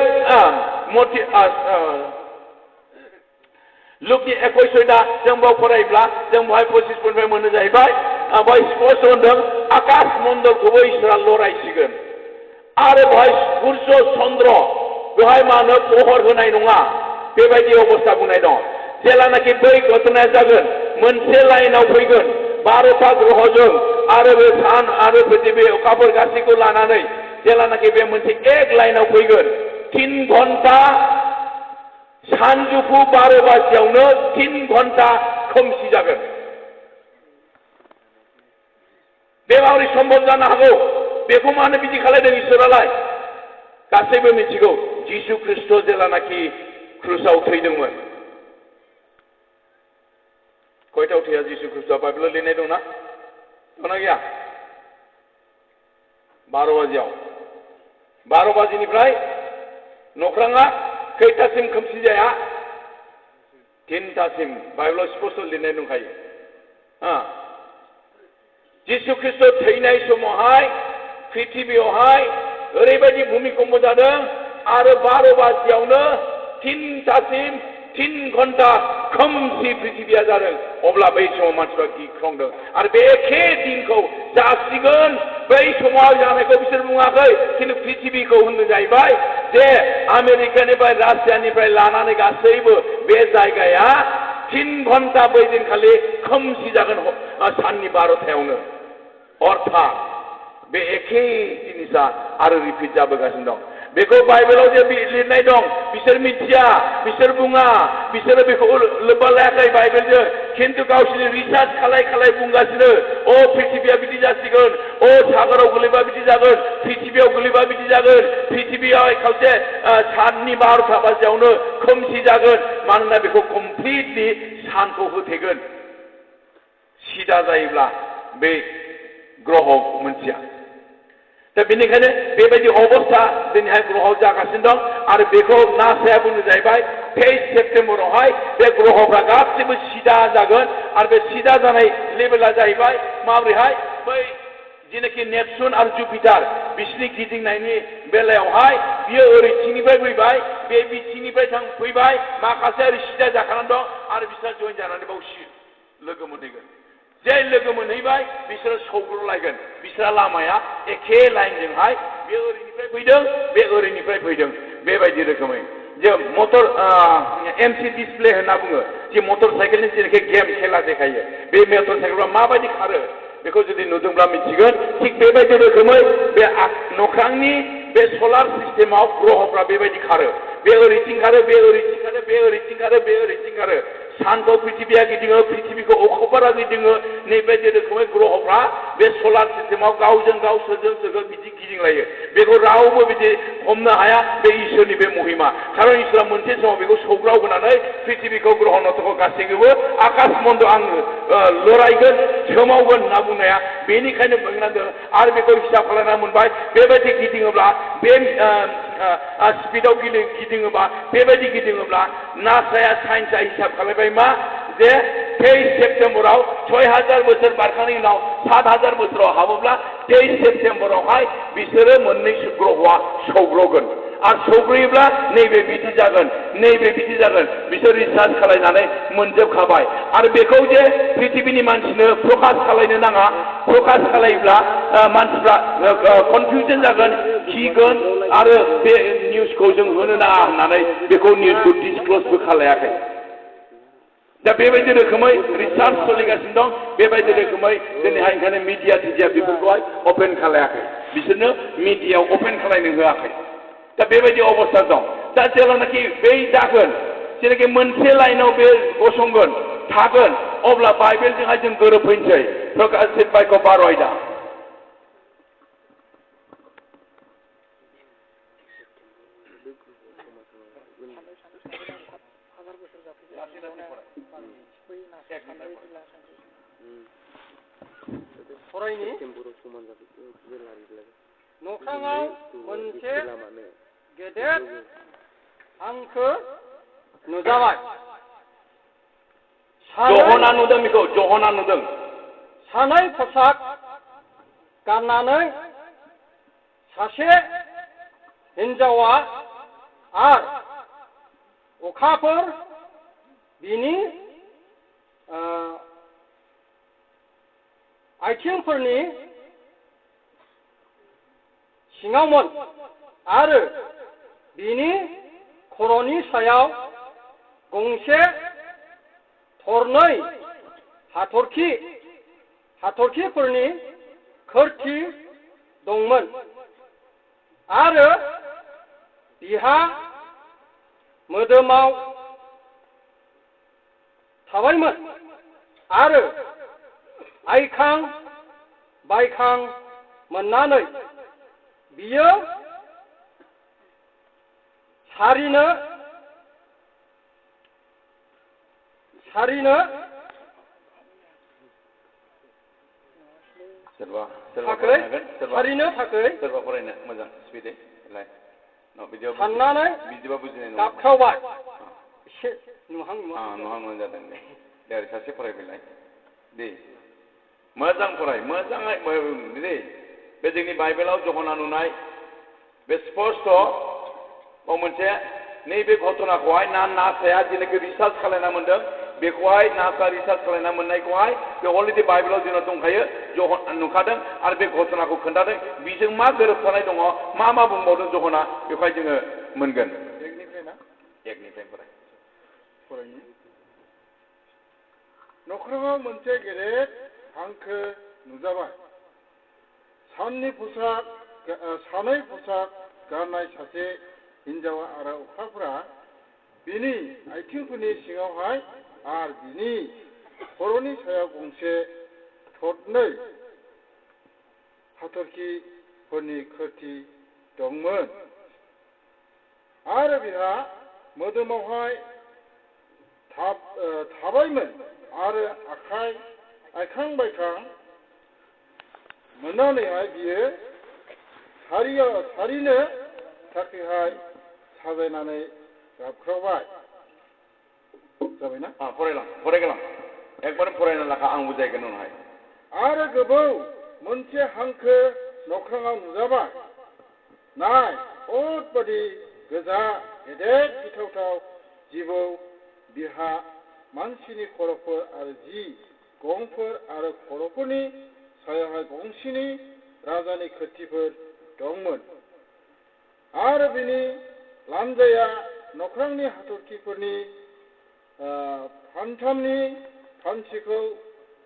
लुकनि 21 जों बाव फरायोब्ला जों बेवहाय 25 मोनो जाहैबाय बेवहाय स्पष्ट होनदों आकाश मण्डलखौबो इसोरा लरायसिगोन आरो बेवहाय सूर्य चन्द्र बेवहाय मा होनो पहर होनाय नङा बेबायदि अबस्था बुंनाय दं जेलानाखि बै घटनाया जागोन मोनसे लाइनाव फैगोन 12टा ग्रहजों आरो बे सान आरो पृथिबी अखाफोर गासैखौ लानानै जेलानाखि बे मोनसे एक लाइनाव फैगोन 3 घन्टा सानजौफु 12 बाजियावनो 3 घन्टा खोमसि जागोन बे माबोरै सम्भब जानो हागौ बेखौ मानो बिदि खालायदों इसोरालाय गासैबो मिथिगौ जिसु ख्रीष्ट जेलानाखि क्रुसाव थैदोंमोन खयथायाव थैया जिसु ख्रीष्टआ बाइबेलाव लिरनाय दंना गैया 12 बाजियाव 12 बाजिनिफ्राय नख्राङा खैथासिम खोमसि जाया 3थासिम बाइबेलाव स्पष्ट लिरनाय दंखायो जिसु ख्रीष्ट थैनाय समावहाय पृथिबियावहाय ओरैबायदि भूमिकम्प जादों आरो 12 बाजियावनो 3 घन्टा खोमसि पृथिबिया जादों अब्ला बै समाव मानसिफ्रा गिख्रंदों आरो बे एखे दिनखौ जासिगोन बै समाव जानायखौ बिसोर बुङाखै खिन्थु पृथिबिखौ होनदों जाहैबाय जे आमेरिकानिफ्राय रासियानिफ्राय लानानै गासैबो बे जायगाया 3 घन्टा बै दिनखालि खोमसि जागोन साननि 12थायावनो अर्थात बे एखे जिनिसा आरो रिपिट जाबोगासिनो दं बेखौ बाइबेलाव जे लिरनाय दं बिसोर मिथिया बिसोर बुङा बिसोरो बेखौ लोब्बा लायाखै बाइबेलजों खिन्थु गावसोरनि रिसार्च खालाय बुंगासिनो अ पृथिबिया बिदि जासिगोन अ सागराव गोलैबा बिदि जागोन पृथिबियाव गोलैबा बिदि जागोन पृथिबियाव खावसे साननि 12ता बाजियावनो खोमसि जागोन मानोना बेखौ कमप्लिटलि सानखौ होथेगोन सिदा जायोब्ला बे ग्रह मोनसेया दा बेनिखायनो बेबायदि अबस्था दिनैहाय ग्रहआव जागासिनो दं आरो बेखौ नासाया बुंनो जाहैबाय 23 सेप्तेम्बरावहाय बे ग्रहफ्रा गासैबो सिदा जागोन आरो बे सिदा जानाय लेभेला जाहैबाय माबोरैहाय बै जेनाखि नेपसुन आरो जुपिटार बिसिनि गिदिंनायनि बेलायावहाय बियो ओरैथिंनिफ्राय फैबाय बे बिथिंनिफ्राय फैबाय माखासे ओरै सिदा जाखानानै दं आरो बिसोर जइन जानानै बाव लोगो मोनहैगोन जे लोगो मोनहैबाय बिसोरो सौग्रावलायगोन बिसोरा लामाया एखे लाइनजोंहाय बे ओरैनिफ्राय फैदों बे ओरैनिफ्राय फैदों बेबायदि रोखोमै जे मटर एमसी डिसप्ले होनना बुङो जे मटर साइकेलनि जेनाखि गेम खेला देखायो बे मटर साइकेलफ्रा माबायदि खारो बेखौ जुदि नुदोंब्ला मिथिगोन थिग बेबायदि रोखोमै बे नख्रांनि बे सलार सिस्टेमाव ग्रहफ्रा बेबायदि खारो बे ओरैथिं खारो बे ओरैथिं खारो बे ओरैथिं खारो बे ओरैथिं खारो सानखौ पृथिबिया गिदिङो पृथिबिखौ अखाफोरा गिदिङो नैबायदि रोखोमै ग्रहफ्रा बे सलार सिस्टेमाव गावजों गाव सोरजों बिदि गिदिंलायो बेखौ रावबो बिदि हमनो हाया बे इसोरनि बे महिमा खारन इसोरा मोनसे समाव बेखौ सौग्राव होनानै पृथिबिखौ ग्रह नक्षत्रखौ गासैखौबो आकाश मन्द आङो लरायगोन सोमावगोन होनना बुंनाया बेनिखायनो बुंनांदों आरो बेखौ हिसाब खालामना मोनबाय बेबायदि गिदिङोब्ला बे स्पिडआव गिदिङोबा बेबायदि गिदिङोब्ला नासाया साइन्सआ हिसाब खालामबाय मा जे 23 सेप्तेम्बराव 6000 बोसोर बारखांनायनि उनाव 7000 बोसोराव हाबोब्ला 23 सेप्तेम्बरावहाय बिसोरो मोननै ग्रहआ सौग्रावगोन आरो सौग्रायोब्ला नैबे बिदि जागोन बिसोर रिसार्च खालामनानै मोनजोबखाबाय आरो बेखौ जे पृथिबिनि मानसिनो प्रकाश खालामनो नाङा प्रकाश खालायोब्ला मानसिफ्रा कनफिउजन जागोन गिगोन आरो बे निउसखौ जों होनो नाङा होननानै बेखौ निउसखौ डिसक्ल'जबो खालायाखै दा बेबायदि रोखोमै रिसार्च सोलिगासिनो दं बेबायदि रोखोमै दिनैहाय ओंखायनो मिडिया बेफोरखौहाय अपेन खालायाखै बिसोरनो मिडियायाव अपेन खालायनो होआखै दा बेबायदि अबस्था दं दा जेब्लानाखि बै जागोन जेनाखि मोनसे लाइनाव बे गसंगोन थागोन अब्ला बाइबेलजोंहाय जों गोरोबफैनोसै प्रकाशित बाक्य 12 आयदा फरायनि नख्राङाव मोनसे गेदेर हांखो नुजाबाय जहना नुदों बेखौ जहना नुदों सानै खसाब गाननानै सासे हिन्जावा आरो अखाफोर बिनि आथिंफोरनि सिङावमोन आरो बिनि खर'नि सायाव गंसे थरनै हाथरखिफोरनि खोरथि दंमोन आरो बिहा मोदोमाव थाबायमोन आरो आइखां बायखां मोननानै बियो सारिनो थाखै साननानै गाबख्रावबाय एसे नुहां जादों दे सासे फरायबायलाय दे मोजां फराय मोजाङै दे बे जोंनि बाइबेलाव जहना नुनाय बे स्पष्ट मोनसे नैबे घटनाखौहाय नासाया जेनाखि रिसार्च खालामना मोनदों बेखौहाय नासा रिसार्च खालामना मोननायखौहाय बे अलरेडि बाइबेलाव जोंनाव दंखायो नुखादों आरो बे घटनाखौ खोन्थादों बेजों मा गोरोबफानाय दङ मा बुंबावदों जहना बेवहाय जोङो मोनगोन एकनिफ्राय फरायनि नख्राङाव मोनसे गेदेर हांखो नुजाबाय सानै पोशाक गाननाय सासे हिनजाव आरो अखाफोरा बिनि आथिंफोरनि सिङावहाय आरो बिनि खर'नि सायाव गंसे थरनै हाथरखिफोरनि खोरथि दंमोन आरो बिहा मोदोमावहाय थाबायमोन आरो आखां बायखां मोननानैहाय बियो सारिनो थाखायहाय साजायनानै गाबख्रावबाय जाबायना फरायगोलां एकबार फरायना लाखा आं बुजायगोन उनावहाय आरो गोबौ मोनसे हांखो नख्राङाव नुजाबाय नाय अर बादि गोजा गेदेर गिथावथाव जिबौ बिहा मानसिनि खर'फोर आरो 10 गंफोर आरो खर'फोरनि सायावहाय गंसेनि राजानि खोरथिफोर दंमोन आरो बिनि लानजाया नख्रांनि हाथरखिफोरनि फानथामनि फानसेखौ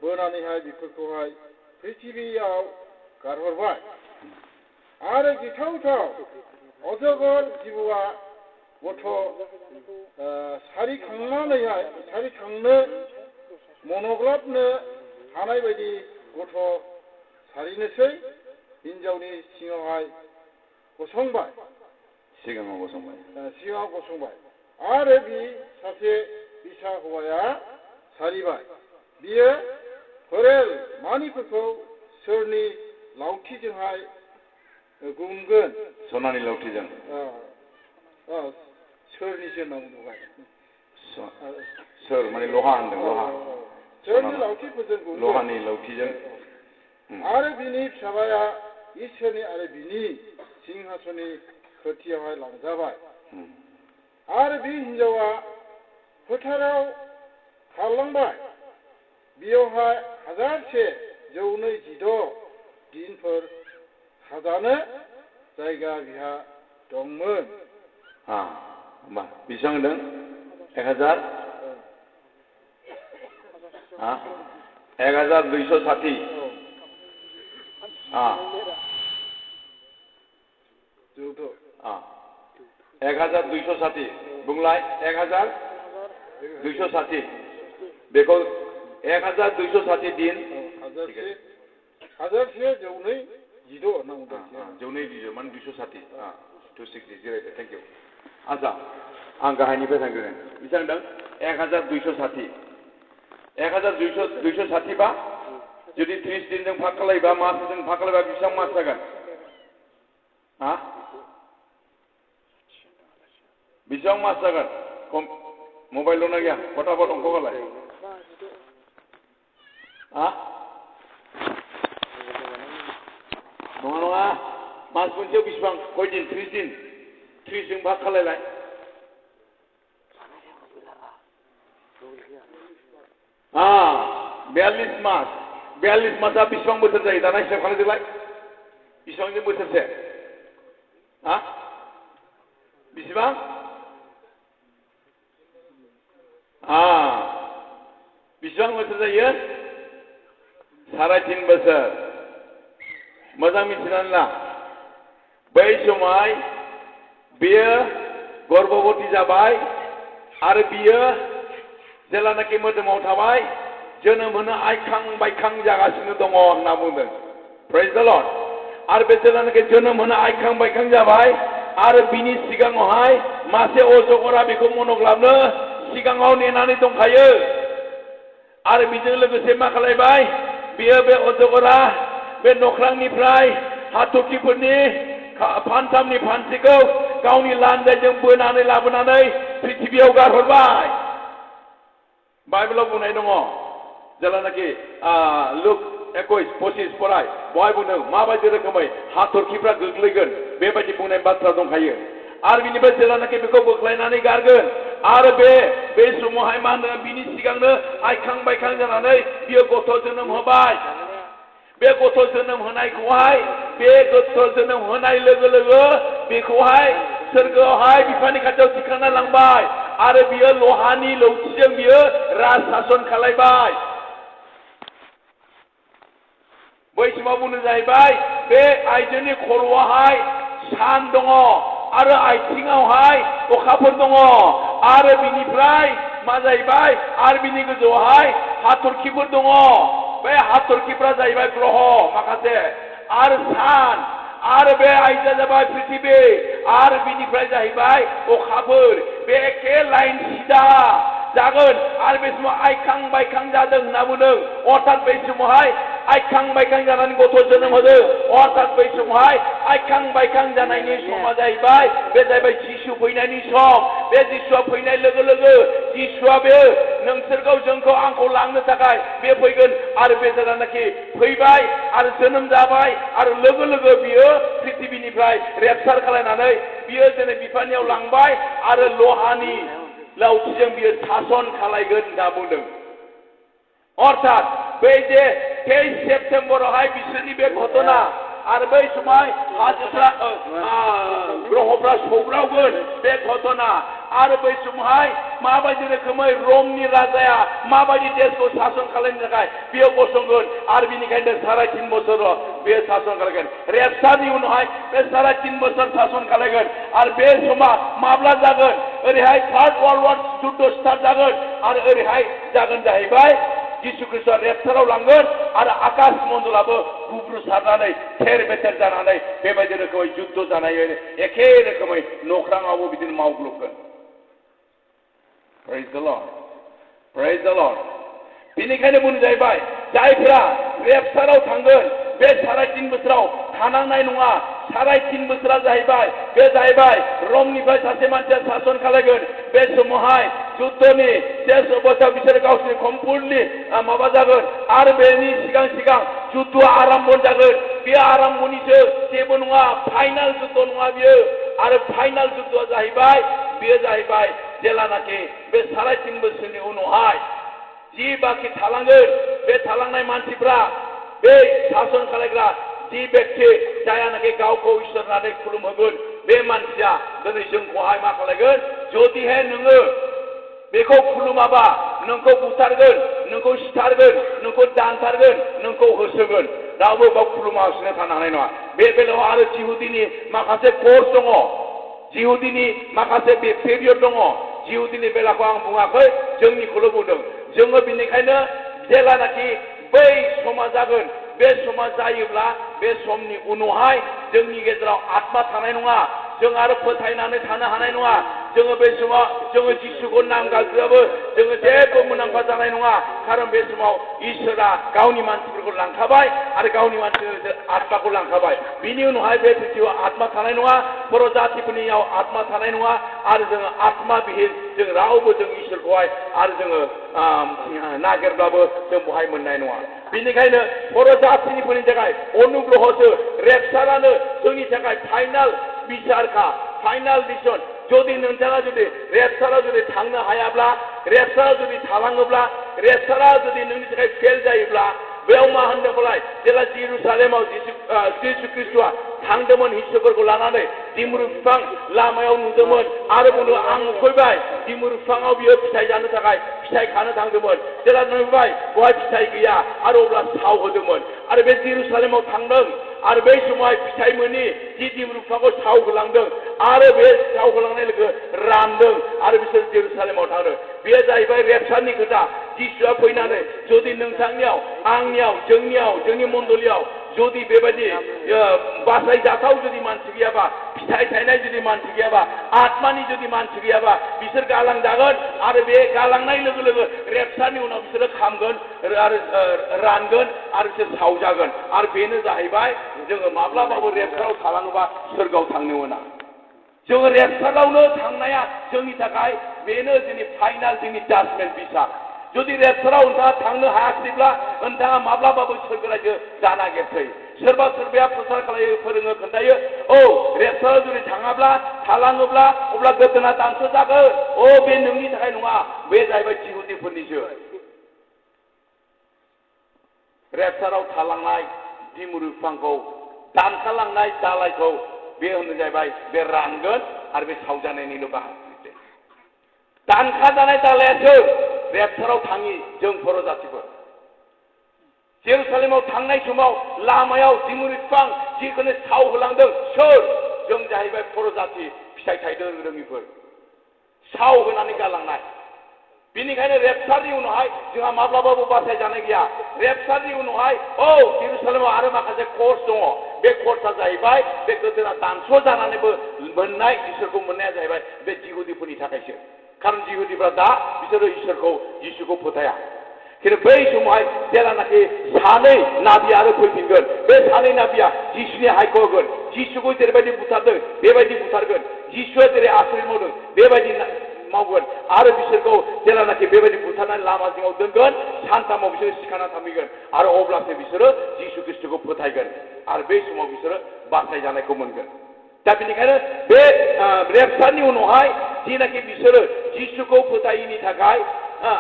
बोनानैहाय बेफोरखौहाय पृथिबियाव गारहरबाय आरो गिथावथाव अजगर जिबौआ गथ' सारिखांनो मनग्लाबनो हानाय बायदि गथ' सारिनोसै हिनजावनि सिङावहाय गसंबाय आरो बि सासे बिसा हौवाया सारिबाय बियो फोरेल मानिफोरखौ सोरनि लावथिजोंहाय गुमगोन सनानि लावथिजों सोरनिसो होनना बुंबाय सोर माने लहा होनदों लहा सोरनि लावथिफोरजों गुमगोन लहानि लावथिजों आरो बिनि फिसालाया इसोरनि आरो बिनि सिंहासननि खोथियावहाय लांजाबाय आरो बे हिनजावा फोथाराव खारलांबाय बेयावहाय 1116 दिनफोर थाजानो जायगा बिहा दंमोन होमबा बेसेबां होनदों 1000 1260 1260 बुंलाय 1260 बेखौ 1260 दिन 1116 जौनै दिजौ माने 260 260 जिरायदो थेंक इउ आच्छा आं गाहायनिफ्राय थांग्रोगोन बेसेबां होनदों 1260 1260 बा जुदि 30 दिनजों भाग खालायबा मासजों भाग खालायबा बेसेबां मास जागोन बेसेबां मास जागोन मबाइल दंना गैया फटाफट अंक खालाय नङा मास मोनसेयाव बेसेबां कय दिन 30 दिन 30 जों भाग खालायलाय बयाल्लिस मासआ बेसेबां बोसोर जायो दाना हिसाब खालामदोलाय बेसेबांजों बोसोरसे बेसेबां बेसेबां बोसोर जायो 3.5 बोसोर मोजां मिथिनानै ला बै समाव बेयो गर्भवती जाबाय आरो बियो जेलानाखि मोदोमाव थाबाय जोनोम होनो आइखां बायखां जागासिनो दङ होनना बुंदों प्रेज द लर्ड आरो बे जेलानाखि जोनोम होनो आइखां बायखां जाबाय आरो बिनि सिगाङावहाय मासे अजगरा बेखौ मनग्लाबनो सिगाङाव नेनानै दंखायो आरो बेजों लोगोसे मा खालायबाय बियो बे अजगरा बे नख्रांनिफ्राय हाथरखिफोरनि फानथामनि फानसेखौ गावनि लानजायजों बोनानै लाबोनानै पृथिबियाव गारहरबाय बाइबेलाव बुंनाय दङ जेलानाखि लुक 21-25 फराय बहाय बुंदों माबायदि रोखोमै हाथरखिफ्रा गोग्लैगोन बेबायदि बुंनाय बाथ्रा दंखायो आरो बिनिफ्राय जेलानाखि बेखौ बोख्लायनानै गारगोन आरो बे समावहाय मा होनो बिनि सिगांनो आइखां बायखां जानानै बियो गथ' जोनोम होबाय बे गथ' जोनोम होनायखौहाय बे गथ' जोनोम होनाय लोगो लोगो बेखौहाय सोरगोआवहाय बिफानि खाथियाव दिखांना लांबाय आरो बियो लहानि लौथिजों बियो राज सासन खालायबाय बै समाव बुंनो जाहैबाय बे आइजोनि खर'आवहाय सान दङ आरो आथिङावहाय अखाफोर दङ आरो बिनिफ्राय मा जाहैबाय आरो बिनि गोजौआवहाय हाथरखिफोर दङ बे हाथरखिफ्रा जाहैबाय ग्रह माखासे आरो सान आरो बे आइजोआ जाबाय पृथिबी आरो बिनिफ्राय जाहैबाय अखाफोर बे एखे लाइन सिदा जागोन आरो बे समाव आइखां बायखां जादों होनना बुंदों अर्थात बै समावहाय आइखां बायखां जानानै गथ' जोनोम होदों अर्थात बै समावहाय आइखां बायखां जानायनि समा जाहैबाय बे जाहैबाय जिसु फैनायनि सम बे जिसुआ फैनाय लोगो लोगो जिसुआ बे नोंसोरखौ जोंखौ आंखौ लांनो थाखाय बे फैगोन आरो बे जेलानाखि फैबाय आरो जोनोम जाबाय आरो लोगो लोगो बियो पृथिबीनिफ्राय रेपसार खालायनानै बियो दिनै बिफानियाव लांबाय आरो लहानि लावथिजों बियो सासन खालायगोन होनना बुंदों अर्थात बै जे 23 सेप्तेम्बरावहाय बिसोरनि बे घटना आरो बै समाव हाजोफ्रा ग्रहफ्रा सौग्रावगोन बे घटना आरो बै समावहाय माबायदि रोखोमै रमनि राजाया माबायदि देशखौ सासन खालामनो थाखाय बियो गसंगोन आरो बिनिखायनो 3.5 बोसोर बे सासन खालामगोन रेपसारनि उनावहाय बे 3.5 बोसोर सासन खालामगोन आरो बे समा माब्ला जागोन ओरैहाय थार्ड वर्ल्ड वार जुद्ध स्टार्ट जागोन आरो ओरैहाय जागोन जाहैबाय जिसु ख्रिस्टआ रेपसाराव लांगोन आरो आकाश मण्डलाबो गुब्रुसारनानै थेर बेथेर जानानै बेबायदि रोखोमै जुद्ध जानाय एखे रोखोमै नख्राङावबो बिदिनो मावग्लुबगोन Praise the Lord. Praise the Lord. बेनिखायनो बुंनो जाहैबाय जायफ्रा रेपसाराव थांगोन बे 3.5 बोसोराव थानांनाय नङा 3.5 बोसोरा जाहैबाय बे जाहैबाय रमनिफ्राय सासे मानसिया सासन खालायगोन बे समावहाय जुद्धनि शेष अबस्थायाव बिसोर गावसोरनि कमप्लिटलि माबा जागोन आरो बेनि सिगां सिगां जुद्धआ आरम्भ जागोन बे आरम्भनिसो जेबो नङा फाइनाल जुद्ध नङा बियो आरो फाइनाल जुद्धआ जाहैबाय बियो जाहैबाय जेलानाखि बे 3.5 बोसोरनि उनावहाय जि बाखि थालांगोन बे थालांनाय मानसिफ्रा बे सासन खालायग्रा जि व्यक्ति जायानाखि गावखौ इसोर होननानै खुलुमहोगोन बे मानसिया दिनै जोंखौहाय मा खालायगोन जुदिहाय नोङो बेखौ खुलुमाबा नोंखौ बुथारगोन नोंखौ सिथारगोन नोंखौ दानथारगोन नोंखौ होसोगोन रावबो गाव खुलुमालासिनो थानो हानाय नङा बे बेलायाव आरो जिहुदिनि माखासे कर्स दङ जिहुदिनि माखासे पिरियड दङ जिहुदिनि बेलाखौ आं बुङाखै जोंनिखौल' बुंदों जोङो बिनिखायनो जेलानाखि बै समा जागोन बे समा जायोब्ला बे समनि उनावहाय जोंनि गेजेराव आत्मा थानाय नङा जों आरो फोथायनानै थानो हानाय नङा जोङो बे समाव जोङो जिसुखौ नाम गाबज्रियाबो जोङो जेबो मुलाम्फा जानाय नङा खारन बे समाव इसोरा गावनि मानसिफोरखौ लांखाबाय आरो गावनि मानसिफोरखौ आत्माखौ लांखाबाय बिनि उनावहाय बे पृथ्वीयाव आत्मा थानाय नङा बर' जातिफोरनियाव आत्मा थानाय नङा आरो जोङो आत्मा बिहीन जों रावबो जों इसोरखौहाय आरो जोङो नागिरब्लाबो जों बहाय मोननाय नङा बेनिखायनो बर' जातिफोरनि थाखाय अनुग्रहसो रेपसारानो जोंनि थाखाय फाइनाल बिसारखा फाइनाल डिसिजन जुदि नोंथाङा जुदि रेपसाराव जुदि थांनो हायाब्ला रेपसाराव जुदि थालाङोब्ला रेपसारा जुदि नोंनि थाखाय फेल जायोब्ला बेयाव मा होनदोंमोनलाय जेला जेरुसालेमाव जिसु ख्रिस्टआ थांदोंमोन हिस्सुफोरखौ लानानै दिमुरु बिफां लामायाव नुदोंमोन आरो बुंदों आं फैबाय दिमुरु बिफाङाव बियो फिथाइ जानो थाखाय फिथाइ खानो थांदोंमोन जेला नुबाय बहाय फिथाइ गैया आरो अब्ला साव होदोंमोन आरो बे जेरुसालेमाव थांदों आरो बै समाव फिथाइ मोनि जि दिमुरु बिफांखौ साव होलांदों आरो बे साव होलांनाय लोगो रानदों आरो बिसोर जेरुसालेमाव थांदों बेयो जाहैबाय रेपसारनि खोथा जिसुआ फैनानै जुदि नोंथांनियाव आंनियाव जोंनि मण्डलियाव जुदि बेबायदि बासायजाथाव जुदि मानसि गैयाबा फिथाइ थायनाय जुदि मानसि गैयाबा आत्मानि जुदि मानसि गैयाबा बिसोर गालांजागोन आरो बे गालांनाय लोगो लोगो रेपसारनि उनाव बिसोरो खामगोन आरो रानगोन आरो बिसोर सावजागोन आरो बेनो जाहैबाय जोङो माब्लाबाबो रेपसाराव थालाङोबा सोरगोआव थांनो मोना जोङो रेपसारावनो थांनाया जोंनि थाखाय बेनो जोंनि फाइनाल जोंनि जाजमेन्ट बिसार जुदि रेपसाराव नोंथाङा थांनो हायाखैब्ला नोंथाङा माब्लाबाबो सोरगोरायजो जानो नागिरसै सोरबा सोरबाया प्रसार खालायो फोरोङो खोन्थायो औ रेपसाराव जुदि थाङाब्ला थालाङोब्ला अब्ला गोदोना दानस' जागोन औ बे नोंनि थाखाय नङा बे जाहैबाय जिहुदिफोरनिसो रेपसाराव थालांनाय दिमुरु बिफांखौ दानखालांनाय दालायखौ बे होनो जाहैबाय बे रानगोन आरो बे सावजानायनिल' बाहागो दानखा जानाय दालायासो रेपसाराव थाङि जों बर' जातिफोर जेरुसालेमाव थांनाय समाव लामायाव दिमुरु बिफां जिखौनो साव होलांदों सोर जों जाहैबाय बर' जाति फिथाइ थायदों रोङिफोर साव होनानै गालांनाय बेनिखायनो रेपसारनि उनावहाय जोंहा माब्लाबाबो बासायजानाय गैया रेपसारनि उनावहाय औ जेरुसालेमाव आरो माखासे कर्स दङ बे कर्सआ जाहैबाय बे गोदोना दानस' जानानैबो मोननाय इसोरखौ मोननाया जाहैबाय बे जिहुदिफोरनि थाखायसो खारन जिहुदिफ्रा दा बिसोरो इसोरखौ जिसुखौ फोथाया खिन्थु बै समावहाय जेलानाखि सानै नाबि आरो फैफिनगोन बे सानै नाबिया जिसुनि हायखौ होगोन जिसुखौ जेरैबायदि बुथारदों बेबायदि बुथारगोन जिसुआ जेरै आसुरि मावदों बेबायदि मावगोन आरो बिसोरखौ जेलानाखि बेबायदि बुथारनानै लामा जिङाव दोनगोन सानथामाव बिसोरो सिखाना थांफैगोन आरो अब्लासो बिसोरो जिसु ख्रिस्ट'खौ फोथायगोन आरो बे समाव बिसोरो बासायजानायखौ मोनगोन दा बेनिखायनो बे रेपसारनि उनावहाय जिनाखि बिसोरो जिसुखौ फोथायैनि थाखाय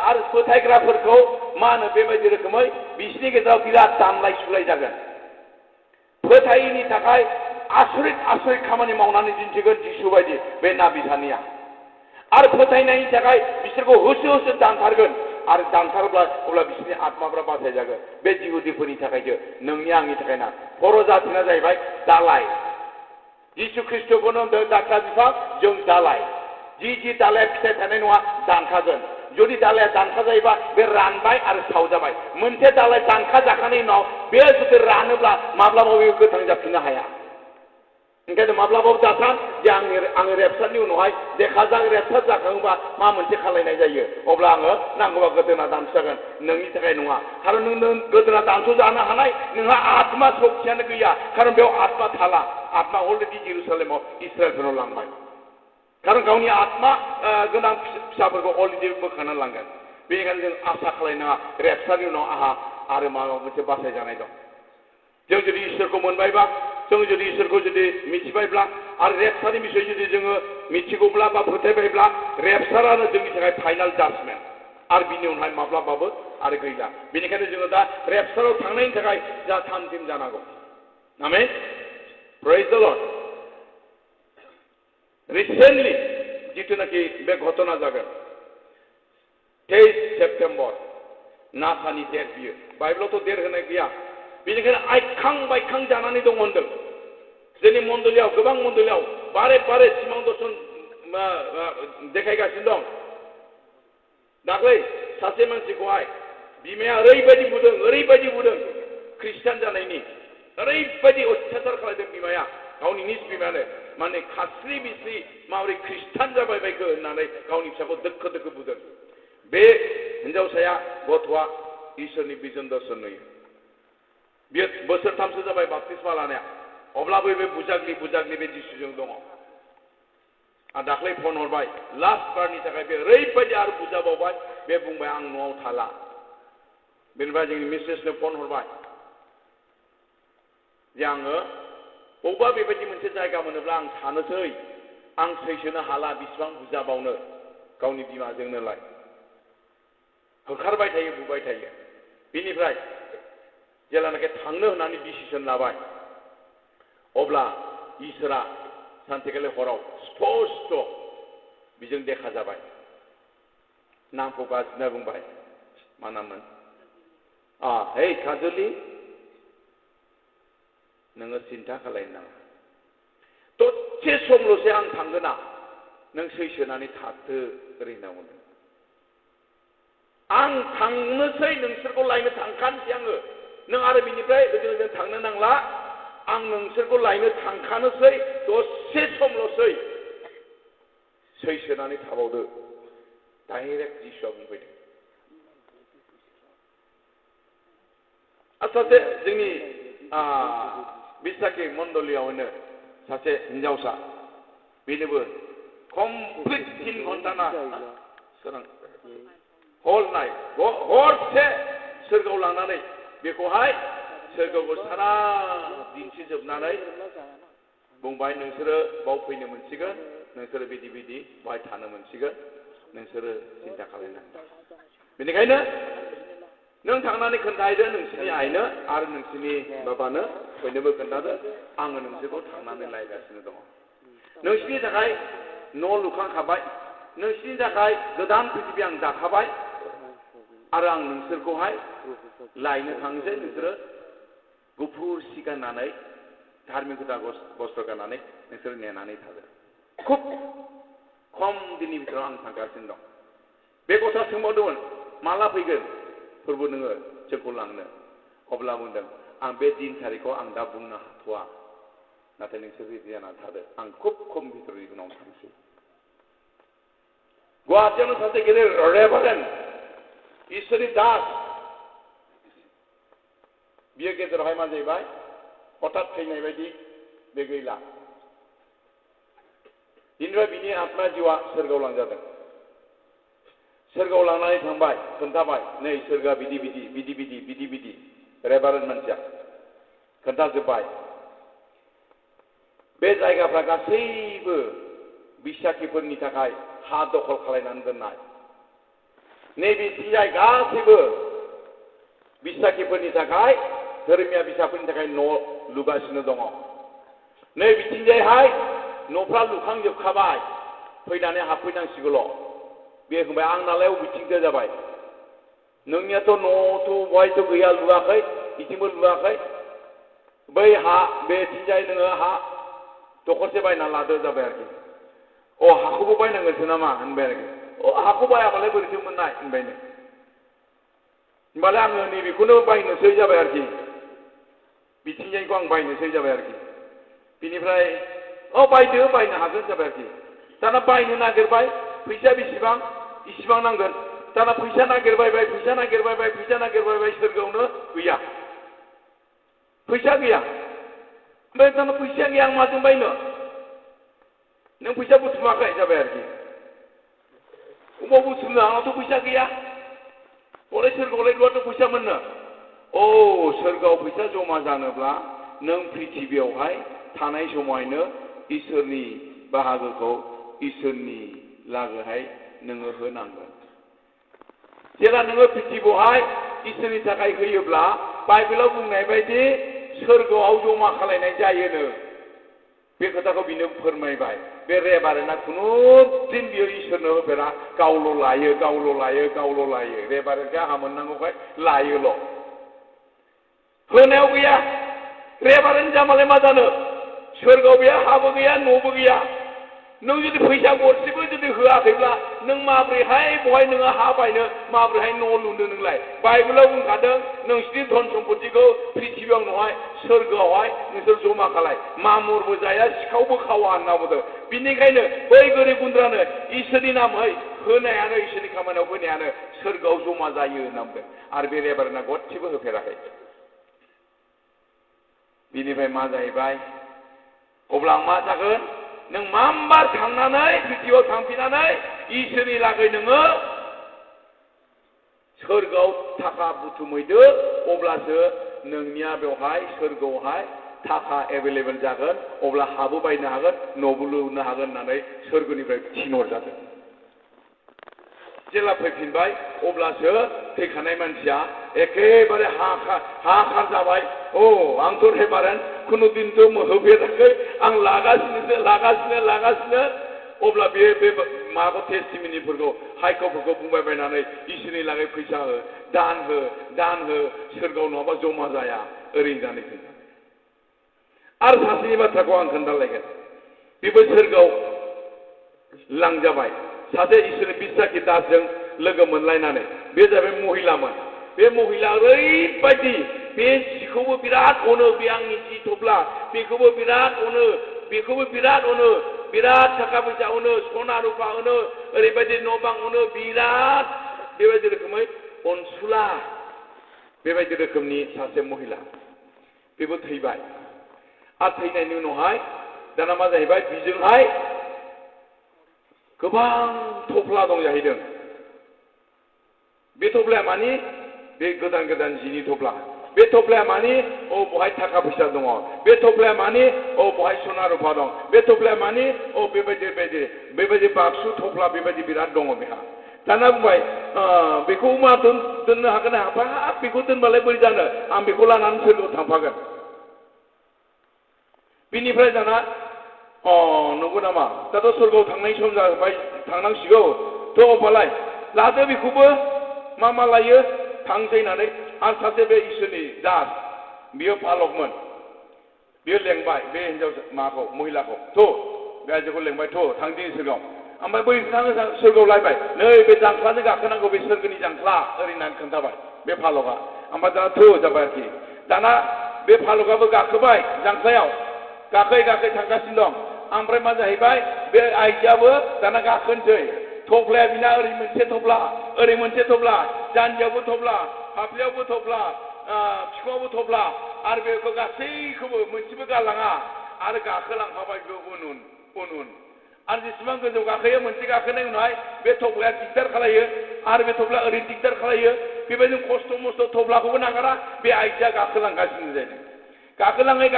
आरो फोथायग्राफोरखौ मा होनो बेबायदि रोखोमै बिसोरनि गेजेराव बिराद दानलाय सुलाय जागोन फोथायैनि थाखाय आसुरित खामानि मावनानै दिन्थिगोन जिसु बायदि बे नाबि सानैया आरो फोथायनायनि थाखाय बिसोरखौ होसो होसो दानथारगोन आरो दानथारोब्ला अब्ला बिसोरनि आत्माफ्रा बासायजागोन बे जिहुदिफोरनि थाखायसो नोंनि आंनि थाखाय ना बर' जातिना जाहैबाय दालाय जिसु ख्रिस्ट'खौनो होनदों दाख्ला बिफां जों दालाय जि दालाया फिथाइ थानाय नङा दानखागोन जुदि दालाया दानखा जायोबा बे रानबाय आरो सावजाबाय मोनसे दालाय दानखा जाखांनायनि उनाव बे जुदि रानोब्ला माब्लाबाबो गोथां जाफिननो हाया ओंखायनो माब्लाबाबो दासान जे आङो रेपसारनि उनावहाय देखा रेपसार जाखाङोबा मा मोनसे खालायनाय जायो अब्ला आङो नांगौबा गोदोना दानस'जागोन नोंनि थाखाय नङा खारन नों गोदोना दानस' जानो हानाय नोंहा आत्मा सक्तियानो गैया खारन बेयाव आत्मा थाला आत्मा अलरेडि जेरुसालेमाव इस्राएलफोराव लांबाय खारन गावनि आत्मा गोनां फिसाफोरखौ अलरेडि बोखाना लांगोन बेनिखायनो जों आसा खालायनाङा रेपसारनि उनाव आहा आरो माबा मोनसे बासायजानाय दं जों जुदि इसोरखौ मोनबायबा जों जुदि इसोरखौ जुदि मिथिबायब्ला आरो रेपसारनि बिषय जुदि जोङो मिथिगौब्ला बा फोथायबायब्ला रेपसारानो जोंनि थाखाय फाइनाल जाजमेन्ट आरो बिनि उनावहाय माब्लाबाबो आरो गैला बेनिखायनो जोङो दा रेपसाराव थांनायनि थाखाय जा थामथिम जानांगौ आमेन प्रेज द लर्ड रिसेन्टलि जिथुनाखि बे घटना जागोन 23 सेप्टेम्बर नासानि डेट बियो बाइबेलावथ' डेट होनाय गैया बेनिखायनो आइखां बायखां जानानै दङ होनदों जोंनि मण्डलियाव गोबां मण्डलियाव बारे बारे सिमां दर्शन देखायगासिनो दं दाख्लै सासे मानसिखौहाय बिमाया ओरैबायदि बुदों ख्रिस्टान जानायनि ओरैबायदि अत्याचार खालामदों बिमाया गावनि निज बिमायानो माने खास्रि बिस्रि माबोरै ख्रिस्टान जाबाय बायखो होननानै गावनि फिसाखौ दोखो दोखो बुदों बे हिनजावसाया गथ'आ इसोरनि बिजन दर्शन नुयो बियो बोसोरथामसो जाबाय बाप्तिस्मा लानाया अब्लाबो बे बुजाग्लि बे जिसुजों दङ आरो दाख्लै फन हरबाय लास्ट बारनि थाखाय बे ओरैबायदि आरो बुजाबावबाय बे बुंबाय आं न'आव थाला बेनिफ्राय जोंनि मिसेसनो फन हरबाय जे आङो बबेबा बेबायदि मोनसे जायगा मोनोब्ला आं थानोसै आं सैसोनो हाला बिसिबां बुजाबावनो गावनि बिमाजोंनोलाय होखारबाय थायो बुबाय थायो बेनिफ्राय जेलानाखि थांनो होननानै डिसिसन लाबाय अब्ला इसोरा सानसेखालि हराव स्पष्ट बिजों देखा जाबाय नामखौ गाज्रिना बुंबाय मा नाममोन हे काजलि नोङो सिन्था खालायनो नाङा दसे समल'सै आं थांगोना नों सैसोनानै थाथो ओरै होनना बुंदों आं थांनोसै नोंसोरखौ लायनो थांखानोसै आङो नों आरो बिनिफ्राय ओजों थांनो नांला आं नोंसोरखौ लायनो थांखानोसै दसे समल'सै सैसोनानै थाबावदो डाइरेक्ट जिसुआ बुंफैदों सासे जोंनि बिसाखि मण्डलियावनो सासे हिनजावसा बेनोबो कमप्लिट 3 घन्टा ना सोरां हल नाइट हरसे सोरगोआव लांनानै बेखौहाय सोरगोआव सारा दिन्थिजोबनानै बुंबाय नोंसोरो बाव फैनो मोनसिगोन नोंसोरो बिदि बिदि बाहाय थानो मोनसिगोन नोंसोरो सिन्था खालामनांगौ बेनिखायनो नों थांनानै खोन्थाहैदो नोंसिनि आइनो आरो नोंसिनि बाबानो बयनोबो खोन्थादो आङो नोंसोरखौ थांनानै लायगासिनो दङ नोंसिनि थाखाय न' लुखांखाबाय नोंसिनि थाखाय गोदान पृथिबी आं दाखाबाय आरो आं नोंसोरखौहाय लायनो थांसै नोंसोरो गुफुर सि गाननानै धार्मिकता बस्त्र गाननानै नोंसोर नेनानै थादो खुब खम दिननि बिथोराव आं थांगासिनो दं बे गथ'आ सोंबावदोंमोन माला फैगोन फोरबो नोङो जोंखौ लांनो अब्ला बुंदों आं बे दिन थारिखखौ आं दा बुंनो हाथ'वा नाथाय नोंसोर रेडि जानानै थादो आं खुब खम बिथोरनि उनाव थांसै गुवाहाटियावनो सासे गेदेर रेभारेन्ड इसोरनि दास बियो गेजेरावहाय मा जाहैबाय हठाৎ थैनाय बायदि बे गैला बिनिफ्राय बिनि आत्मा जिउआ सोरगोआव लांजादों सोरगोआव लांनानै थांबाय खोन्थाबाय नै सोरगोआ बिदि बिदि बिदि बिदि बिदि बिदि रेभारेन्ड मानसिया खोन्थाजोब्बाय बे जायगाफ्रा गासैबो बिसाखिफोरनि थाखाय हा दखल खालायनानै दोननाय नैबेथिंजाय गासैबो बिसाखिफोरनि थाखाय धोरोमिया बिसाफोरनि थाखाय न' लुगासिनो दङ नै बिथिंजायहाय न'फ्रा लुखांजोबखाबाय फैनानै हाबफैनांसिगौल' बे होनबाय आंनालाय बबेथिंसो जाबाय नोंनियाथ' न'थ' बहायथ' गैया लुवाखै बिथिंबो लुवाखै बै हा बेथिंजाय नोङो हा दखरसे बायना लादो जाबाय आरोखि अ हाखौबो बायनांगोनसो नामा होनबाय आरोखि अ हाखौ बायाबालाय बोरैथो मोननाय होनबायनो होनबालाय आङो नैबेखौनो बायनोसै जाबाय आरोखि बिथिंजायखौ आं बायनोसै जाबाय आरोखि बिनिफ्राय अ बायदो बायनो हागोन जाबाय आरोखि दाना बायनो नागिरबाय फैसा बेसेबां इसिबां नांगोन दाना फैसा नागिरबायबाय सोरगोआवनो गैया फैसा गैया ओमफ्राय दाना फैसा गैया आं माजों बायनो नों फैसा बुथुमाखै जाबाय आरोखि अबाव बुथुमनो आंनावथ' फैसा गैया हले सोरगोआवलाय बहाथो फैसा मोननो औ सोरगोआव फैसा जमा जानोब्ला नों पृथिबियावहाय थानाय समावनो इसोरनि बाहागोखौ इसोरनि लागोहाय नोङो होनांगोन जेब्ला नोङो पृथिबियावहाय इसोरनि थाखाय होयोब्ला बाइबेलाव बुंनाय बायदि सोरगोआव जमा खालायनाय जायोनो बे खोथाखौ बिनो फोरमायबाय बे रेभारेन्डआ खुनु दिन बियो इसोरनो होफेरा गावल' लायो रेभारेन्डखौ हा मोननांगौखाय लायोल' होनायाव गैया रेभारेन्ड जामालाय मा जानो सोरगोआव गैया हाबो गैया न'बो गैया नों जुदि फैसा गरसेबो जुदि होआखैब्ला नों माब्रैहाय बहाय नोङो हा बायनो माब्रैहाय न' लुनो नोंलाय बाइबेलाव बुंखादों नोंसिनि धन सम्पतिखौ पृथिबियाव नङाय सोरगोआवहाय नोंसोर जमा खालाय मामुरबो जाया सिखावबो खावा होनना बुंदों बिनिखायनो बै गोरिब गुन्द्रानो इसोरनि नामै होनायानो इसोरनि खामानियाव होनायानो सोरगोआव जमा जायो होनना बुंदों आरो बे रेभारेन्डआ गदसेबो होफेराखै बिनिफ्राय मा जाहैबाय अब्ला मा जागोन नों माम्बार थांनानै पृथिबियाव थांफिननानै इसोरनि लागै नोङो सोरगोआव थाखा बुथुमहैदो अब्लासो नोंनिया बेवहाय सोरगोआवहाय थाखा एभेलेबेल जागोन अब्ला हाबो बायनो हागोन न'बो लुनो हागोन होननानै सोरगोनिफ्राय थिनहरजादों जेब्ला फैफिनबाय अब्लासो थैखानाय मानसिया एखेबारे हाखार जाबाय औ आंथ' रेभारेन्ड खुनु दिनथ' होफेराखै आं लागासिनो अब्ला बे माबा टेस्टिमिनिफोरखौ हायकफोरखौ बुंबाय बायनानै इसोरनि लागै फैसा हो दान हो सोरगोआव नङाबा जमा जाया ओरै होननानै खोन्था आरो सासेनि बाथ्राखौ आं खोन्थालायगोन बेबो सोरगोआव लांजाबाय सासे इसोरनि बिसाखि दासजों लोगो मोनलायनानै बे जाबाय महिलामोन बे महिला ओरैबायदि बे जिखौबो बिराद अनो बे आंनि जि थफ्ला बेखौबो बिराद अनो बिराद थाखा फैसा अनो सना रुपा अनो ओरैबायदि न' बां अनो बिराद बेबायदि रोखोमै अनसुला बेबायदि रोखोमनि सासे महिला बेबो थैबाय आरो थैनायनि उनावहाय दाना मा जाहैबाय बिजोंहाय गोबां थफ्ला दं जाहैदों बे थफ्लाया मानि बे गोदान गोदान जिनि थफ्ला बे थफ्लाया मानि बहाय थाखा फैसा दङ बे थफ्लाया मानि बहाय सना रुफा दं बे थफ्लाया मानि बेबायदि बाक्सु थफ्ला बेबायदि बिराद दङ बेहा दाना बुंबाय बेखौ मा दोननो हागोन ना हाबाब बेखौ दोनबालाय बोरै जानो आं बेखौ लानानै सोरगोआव थांफागोन बिनिफ्राय दाना नंगौ नामा दाथ' सोरगोआव थांनाय सम जाबाय थांनांसिगौ थ' अबालाय लादो बेखौबो मा लायो थांसै होननानै आरो सासे बे इसोरनि दास बियो पालकमोन बियो लेंबाय बे हिन्जाव माखौ महिलाखौ थ' बे आइजोखौ लेंबाय थ' थांदिनि सोरगोआव ओमफ्राय बै थाङो सोरगोआव लायबाय नै बे जांख्लाजों गाखोनांगौ बे सोरगोनि जांख्ला ओरै होननानै खोन्थाबाय बे पालकआ ओमफ्राय दाना थ' जाबाय आरोखि दाना बे पालकआबो गाखोबाय जांख्लायाव गाखोयै थांगासिनो दं ओमफ्राय मा जाहैबाय बे आइजोआबो दाना गाखोनोसै थफ्लाया बिना ओरै मोनसे थफ्ला जानजियावबो थफ्ला फाफ्लियावबो थफ्ला बिखुङावबो थफ्ला आरो बेखौ गासैखौबो मोनसेबो गालाङा आरो गाखोलांफाबाय बे उन आरो जेसेबां गोजौ गाखोयो मोनसे गाखोनायनि उनावहाय बे थफ्लाया दिगदार खालायो आरो बे थफ्लाया ओरै दिगदार खालायो बेबायदिनो खस्थ' मस्थ' थफ्लाखौबो नागारा बे आइजोआ गाखोलांगासिनो जाहैदों गाखोलाङै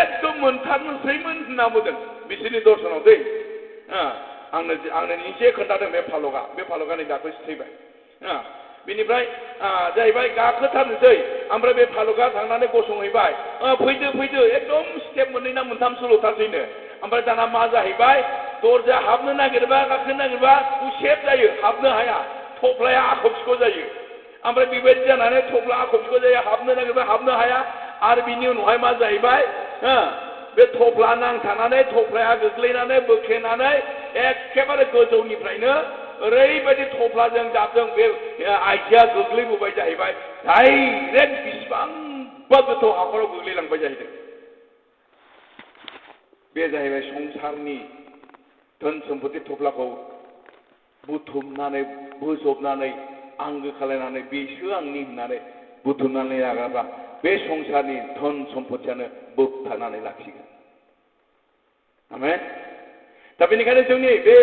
एकदम मोनथारनोसैमोन होनना बुंदों बिसोरनि दर्शनाव दै आंनो निजे खोन्थादों बे फालकआ नै दाख्लैसो थैबाय बिनिफ्राय जाहैबाय गाखोथारनोसै ओमफ्राय बे फालकआ थांनानै गसंहैबाय फैदो एकदम स्टेप मोननै ना मोनथामसोल'थारसैनो ओमफ्राय दाना मा जाहैबाय दरजा हाबनो नागिरबा गाखोनो नागिरबा गुसेब जायो हाबनो हाया थफ्लाया आखब जायो ओमफ्राय बेबायदि जानानै थफ्ला आखब जायो हाबनो नागिरबा हाबनो हाया आरो बिनि उनावहाय मा जाहैबाय बे थफ्ला नांथानानै थफ्लाया गोग्लैनानै बोख्लेनानै एखेबारे गोजौनिफ्रायनो ओरैबायदि थफ्लाजों जाबजों बे आइजोआ गोग्लैबोबाय जाहैबाय डाइरेक्ट बिसिबांबा गोथौ हाखराव गोग्लैलांबाय जाहैदों बे जाहैबाय संसारनि धोन सम्पति थफ्लाखौ बुथुमनानै बोजबनानै आंगो खालायनानै बेसो आंनि होननानै बुथुमनानै लागाबा बे संसारनि धन सम्पतियानो बोबथानानै लाखिगोन आमेन दा बेनिखायनो जोंनि बे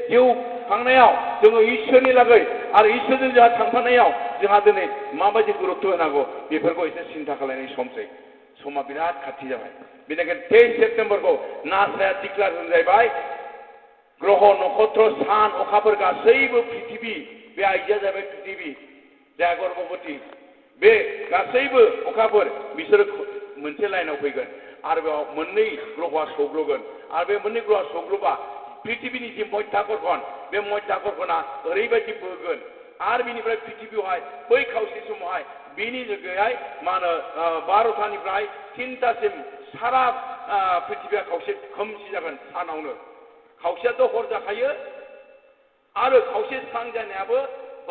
जिउ खांनायाव जोङो इसोरनि लागै आरो इसोरजों जोंहा थांफानायाव जोंहा दिनै माबायदि गुरुत्व होनांगौ बेफोरखौ एसे सिन्था खालामनाय समसै समा बिराद खाथि जाबाय बेनिखायनो 23 सेप्तेम्बरखौ नासाया डिक्लेयार होनो जाहैबाय ग्रह नक्षत्र सान अखाफोर गासैबो पृथिबि बे आइजोआ जाहैबाय पृथिबि जाय गर्भवती बे गासैबो अखाफोर बिसोरो मोनसे लाइनाव फैगोन आरो बेयाव मोननै ग्रहआ सौग्रावगोन आरो बे मोननै ग्रहआ सौग्रावबा पृथिबिनि जि मध्याकर्षण बे मध्याकर्षणा ओरैबायदि बोगोन आरो बिनिफ्राय पृथिबियावहाय बै खावसे समावहाय बिनि जायगायावहाय मा होनो 12टानिफ्राय 3टासिम सारा पृथिबिया खावसे खोमसि जागोन सानावनो खावसेयाथ' हर जाखायो आरो खावसे स्रां जानायाबो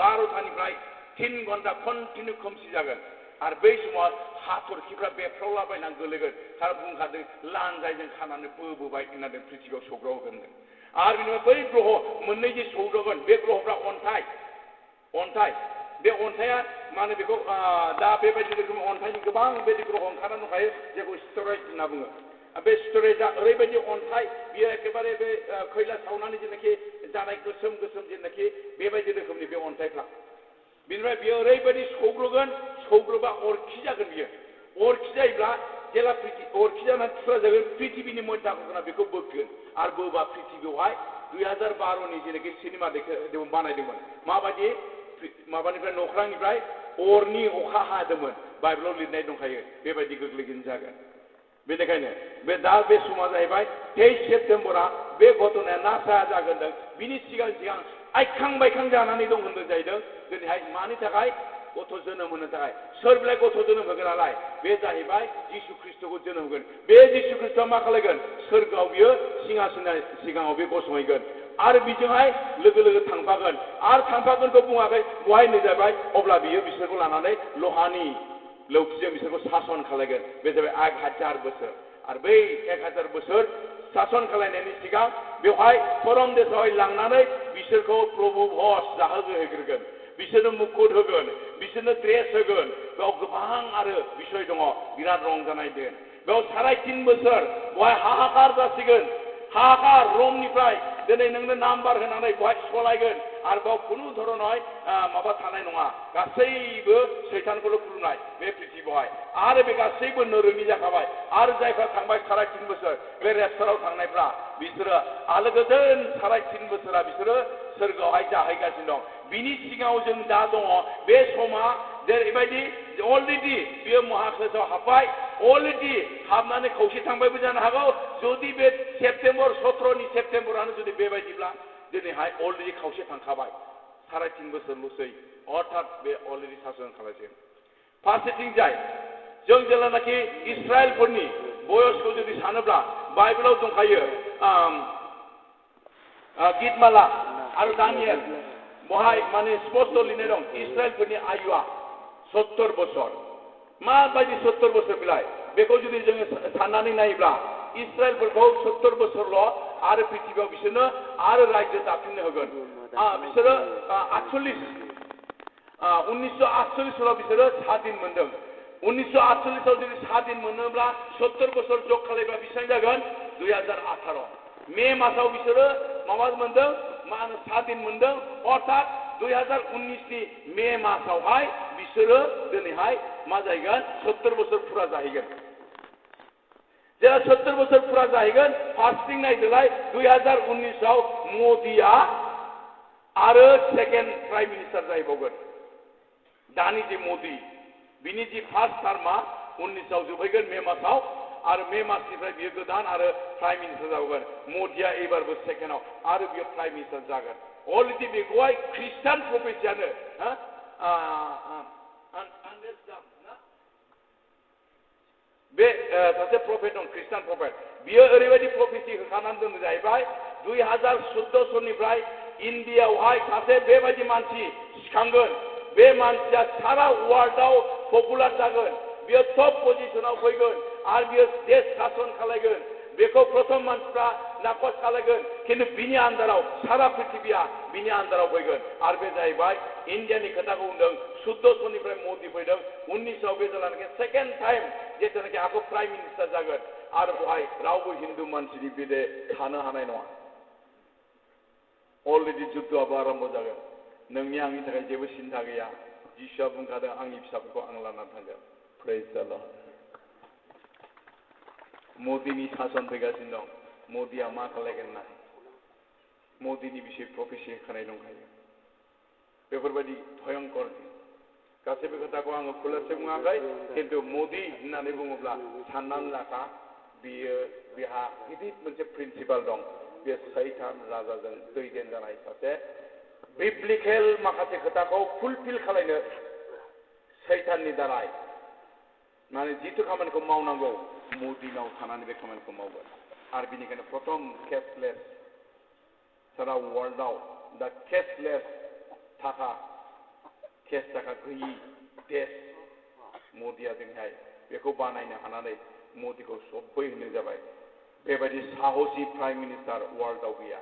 12टानिफ्राय 3 घन्टा कन्टिनिउ खोमसि जागोन आरो बै समाव हाथरखिफ्रा बेफ्रावलाबायनानै गोलैगोन आरो बुंखादों लान्जायजों खानानै बोबोबाय होननानै पृथिबियाव सौग्रावगोन आरो बिनिफ्राय बै ग्रह मोननै जे सौग्रावगोन बे ग्रहफ्रा अन्थाइ बे अन्थाइया मा होनो बेखौ दा बेबायदि रोखोम अन्थाइनि गोबां बेबायदि ग्रह ओंखारनानै दंखायो जेखौ स्टेरइड होनना बुङो बे स्टेरइडआ ओरैबायदि अन्थाइ बियो एखेबारे बे खैला सावनानै जेनाखि जानाय गोसोम जेनाखि बेबायदि रोखोमनि बे अन्थाइफ्रा बिनिफ्राय बियो ओरैबायदि सौग्रोबा अरखि जागोन बियो अरखि जायोब्ला जेला अरखि जानानै थुख्रा जागोन पृथिबिनि मध्याकर्षणा बेखौ बोगोन आरो बोबा पृथिबियावहाय 2012नि जेनाखि सिनेमा बानायदोंमोन माबायदि माबानिफ्राय नख्रांनिफ्राय अरनि अखा हादोंमोन बाइबेलाव लिरनाय दंखायो बेबायदि गोग्लैगोन जागोन बेनिखायनो बे समा जाहैबाय 23 सेप्तेम्बरा बे घटनाया नासाया जागोन बिनि सिगां आइखां बायखां जानानै दं होनदों जाहैदों दिनैहाय मानि थाखाय गथ' जोनोम होनो थाखाय सोर बिलाय गथ' जोनोम होगोन नालाय बे जाहैबाय जिसु ख्रिस्ट'खौ जोनोम होगोन बे जिसु ख्रिस्ट'आ मा खालायगोन सोरगोआव बियो सिंहासननि सिगाङाव बे गसंहैगोन आरो बिजोंहाय लोगो थांफागोन आरो थांफागोनखौ बुङाखै बहाय होननाय जाबाय अब्ला बियो बिसोरखौ लानानै लहानि लौथिजों बिसोरखौ सासन खालायगोन बे जाबाय 1000 बोसोर आरो बै 1000 बोसोर सासन खालायनायनि सिगां बेवहाय परम देशआवहाय लांनानै बिसोरखौ प्रभु भज जाहोग्रोगोन बिसोरनो मुकुट होगोन बिसोरनो ड्रेस होगोन बेयाव गोबां आरो बिसय दङ बिराद रंजानाय दिन बेयाव 3.5 बोसोर बहाय हाहाकार जासिगोन हाहाकार रमनिफ्राय दिनै नोंनो नाम्बार होनानै बहाय सलायगोन आरोबाव खुनु धरनाय माबा थानाय नङा गासैबो सैतानखौल' खुलुमनाय बे पृथ्वीयावहाय आरो बे गासैबो नोरोङि जाखाबाय आरो जायफ्रा थांबाय 3.5 बोसोर बे रेपचाराव थांनायफ्रा बिसोरो आलो गोजोन 3.5 बोसोरा बिसोरो सोरगोआवहाय जाहैगासिनो दं बिनि सिगाङाव जों दा दङ बे समा जेरैबायदि अलरेडि बियो महाक्लेशआव हाबबाय अलरेडि हाबनानै खौसे थांबायबो जानो हागौ जुदि बे सेप्तेम्बर 17 सेप्तेम्बरानो जुदि बेबायदिब्ला दिनैहाय अलरेडि खावसे थांखाबाय 3.5 बोसोरल'सै अर्थात बे अलरेडि सासन खालामसिगोन फारसेथिं जाय जों जेब्लानाखि इस्राएलफोरनि बयसखौ जुदि सानोब्ला बाइबेलाव दंखायो गितमाला आरो दानियेल बहाय माने स्पष्ट लिरनाय दं इस्राएलफोरनि आयुआ 70 बोसोर माबायदि 70 बोसोर बिलाय बेखौ जुदि जोङो साननानै नायोब्ला इस्राएलफोरखौ 70 बोसोरल' आरो पृथ्वीयाव बिसोरनो आरो रायजो दाफिननो होगोन बिसोरो 1948 बिसोरो स्वाधीन मोनदों 1948 जुदि स्वाधीन मोनोब्ला 70 बोसोर जग खालायबा बेसेबां जागोन 2018 मे मासाव बिसोरो माबा मोनदों मा होनो स्वाधीन मोनदों अर्थात 2019 नि मे मासावहाय बिसोरो दिनैहाय मा जाहैगोन 70 बोसोर फुरा जाहैगोन जेला 70 बोसोर फुरा जाहैगोन फार्स्टिं नायदोलाय 2019 आव मोदीआ आरो सेकेंड प्राइम मिनिस्टार जाहैबावगोन दानि जे मोदी बिनि जे फार्स्ट टार्मा 19 आव जोबहैगोन मे मासाव आरो मे मासनिफ्राय बियो गोदान आरो प्राइम मिनिस्टार जागोन मोदीआ एबारबो सेकेंडआव आरो बियो प्राइम मिनिस्टार जागोन अलरेडि बेखौहाय ख्रिस्टान प्रफेसियानो बे सासे प्रफेट दं ख्रिस्टान प्रफेट बियो ओरैबायदि प्रफेसि होखानानै दोननो जाहैबाय 2014 सननिफ्राय इन्डियाआवहाय सासे बेबायदि मानसि सिखांगोन बे मानसिया सारा वर्ल्डआव पपुलार जागोन बियो टप पजिशनाव फैगोन आरो बियो देश शासन खालायगोन बेखौ प्रथम मानसिफ्रा नाकच खालायगोन खिन्थु बिनि आन्दाराव सारा पृथ्वीया बिनि आन्दाराव फैगोन आरो बे जाहैबाय इन्डियानि खोथाखौ बुंदों 14 सननिफ्राय मोदी फैदों 19 आव बे जेब्लानाखि सेकेंड टाइम जेथुनाखि आखौ प्राइम मिनिस्टार जागोन आरो बेवहाय रावबो हिन्दु मानसिनि बिदे थानो हानाय नङा अलरेडि जुद्धआबो आरम्भ जागोन नोंनि आंनि थाखाय जेबो सिन्था गैया जिसुआ बुंखादों आंनि फिसाफोरखौ आं लानानै थांगोन प्रेज द लर्ड मोदीनि शासन फैगासिनो दं मोदीआ मा खालायगोन ना मोदीनि बिषय प्रफेसि होखानाय दंखायो बेफोरबायदि भयंकर गासैबो खोथाखौ आङो खुलासे बुङाखै खिन्थु मोदी होननानै बुङोब्ला साननानै लाखा बियो बिहा गिदिर मोनसे प्रिन्सिपाल दं बे सैतान राजाजों दैदेनजानाय सासे बिब्लिकेल माखासे खोथाखौ फुलफिल खालायनो सैताननि दाराय माने जिथु खामानिखौ मावनांगौ मोदीनाव थानानै बे खामानिखौ मावगोन आरो बिनिखायनो प्रथम केसलेस सारा वर्ल्डआव दा केसलेस थाखा गैयि देश मोदीआ जोंहाय बेखौ बानायनो हानानै मोदीखौ सबै होनो जाबाय बेबायदि साहसि प्राइम मिनिस्टार वर्ल्डआव गैया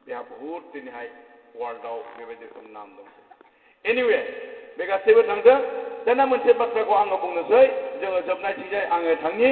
बेहा बहुत दिनैहाय वर्ल्डआव बेबायदि नाम दं एनिवे बे गासैबो थांदों दाना मोनसे बाथ्राखौ आङो बुंनोसै जोङो जोबनायथिंजाय आङो थांनि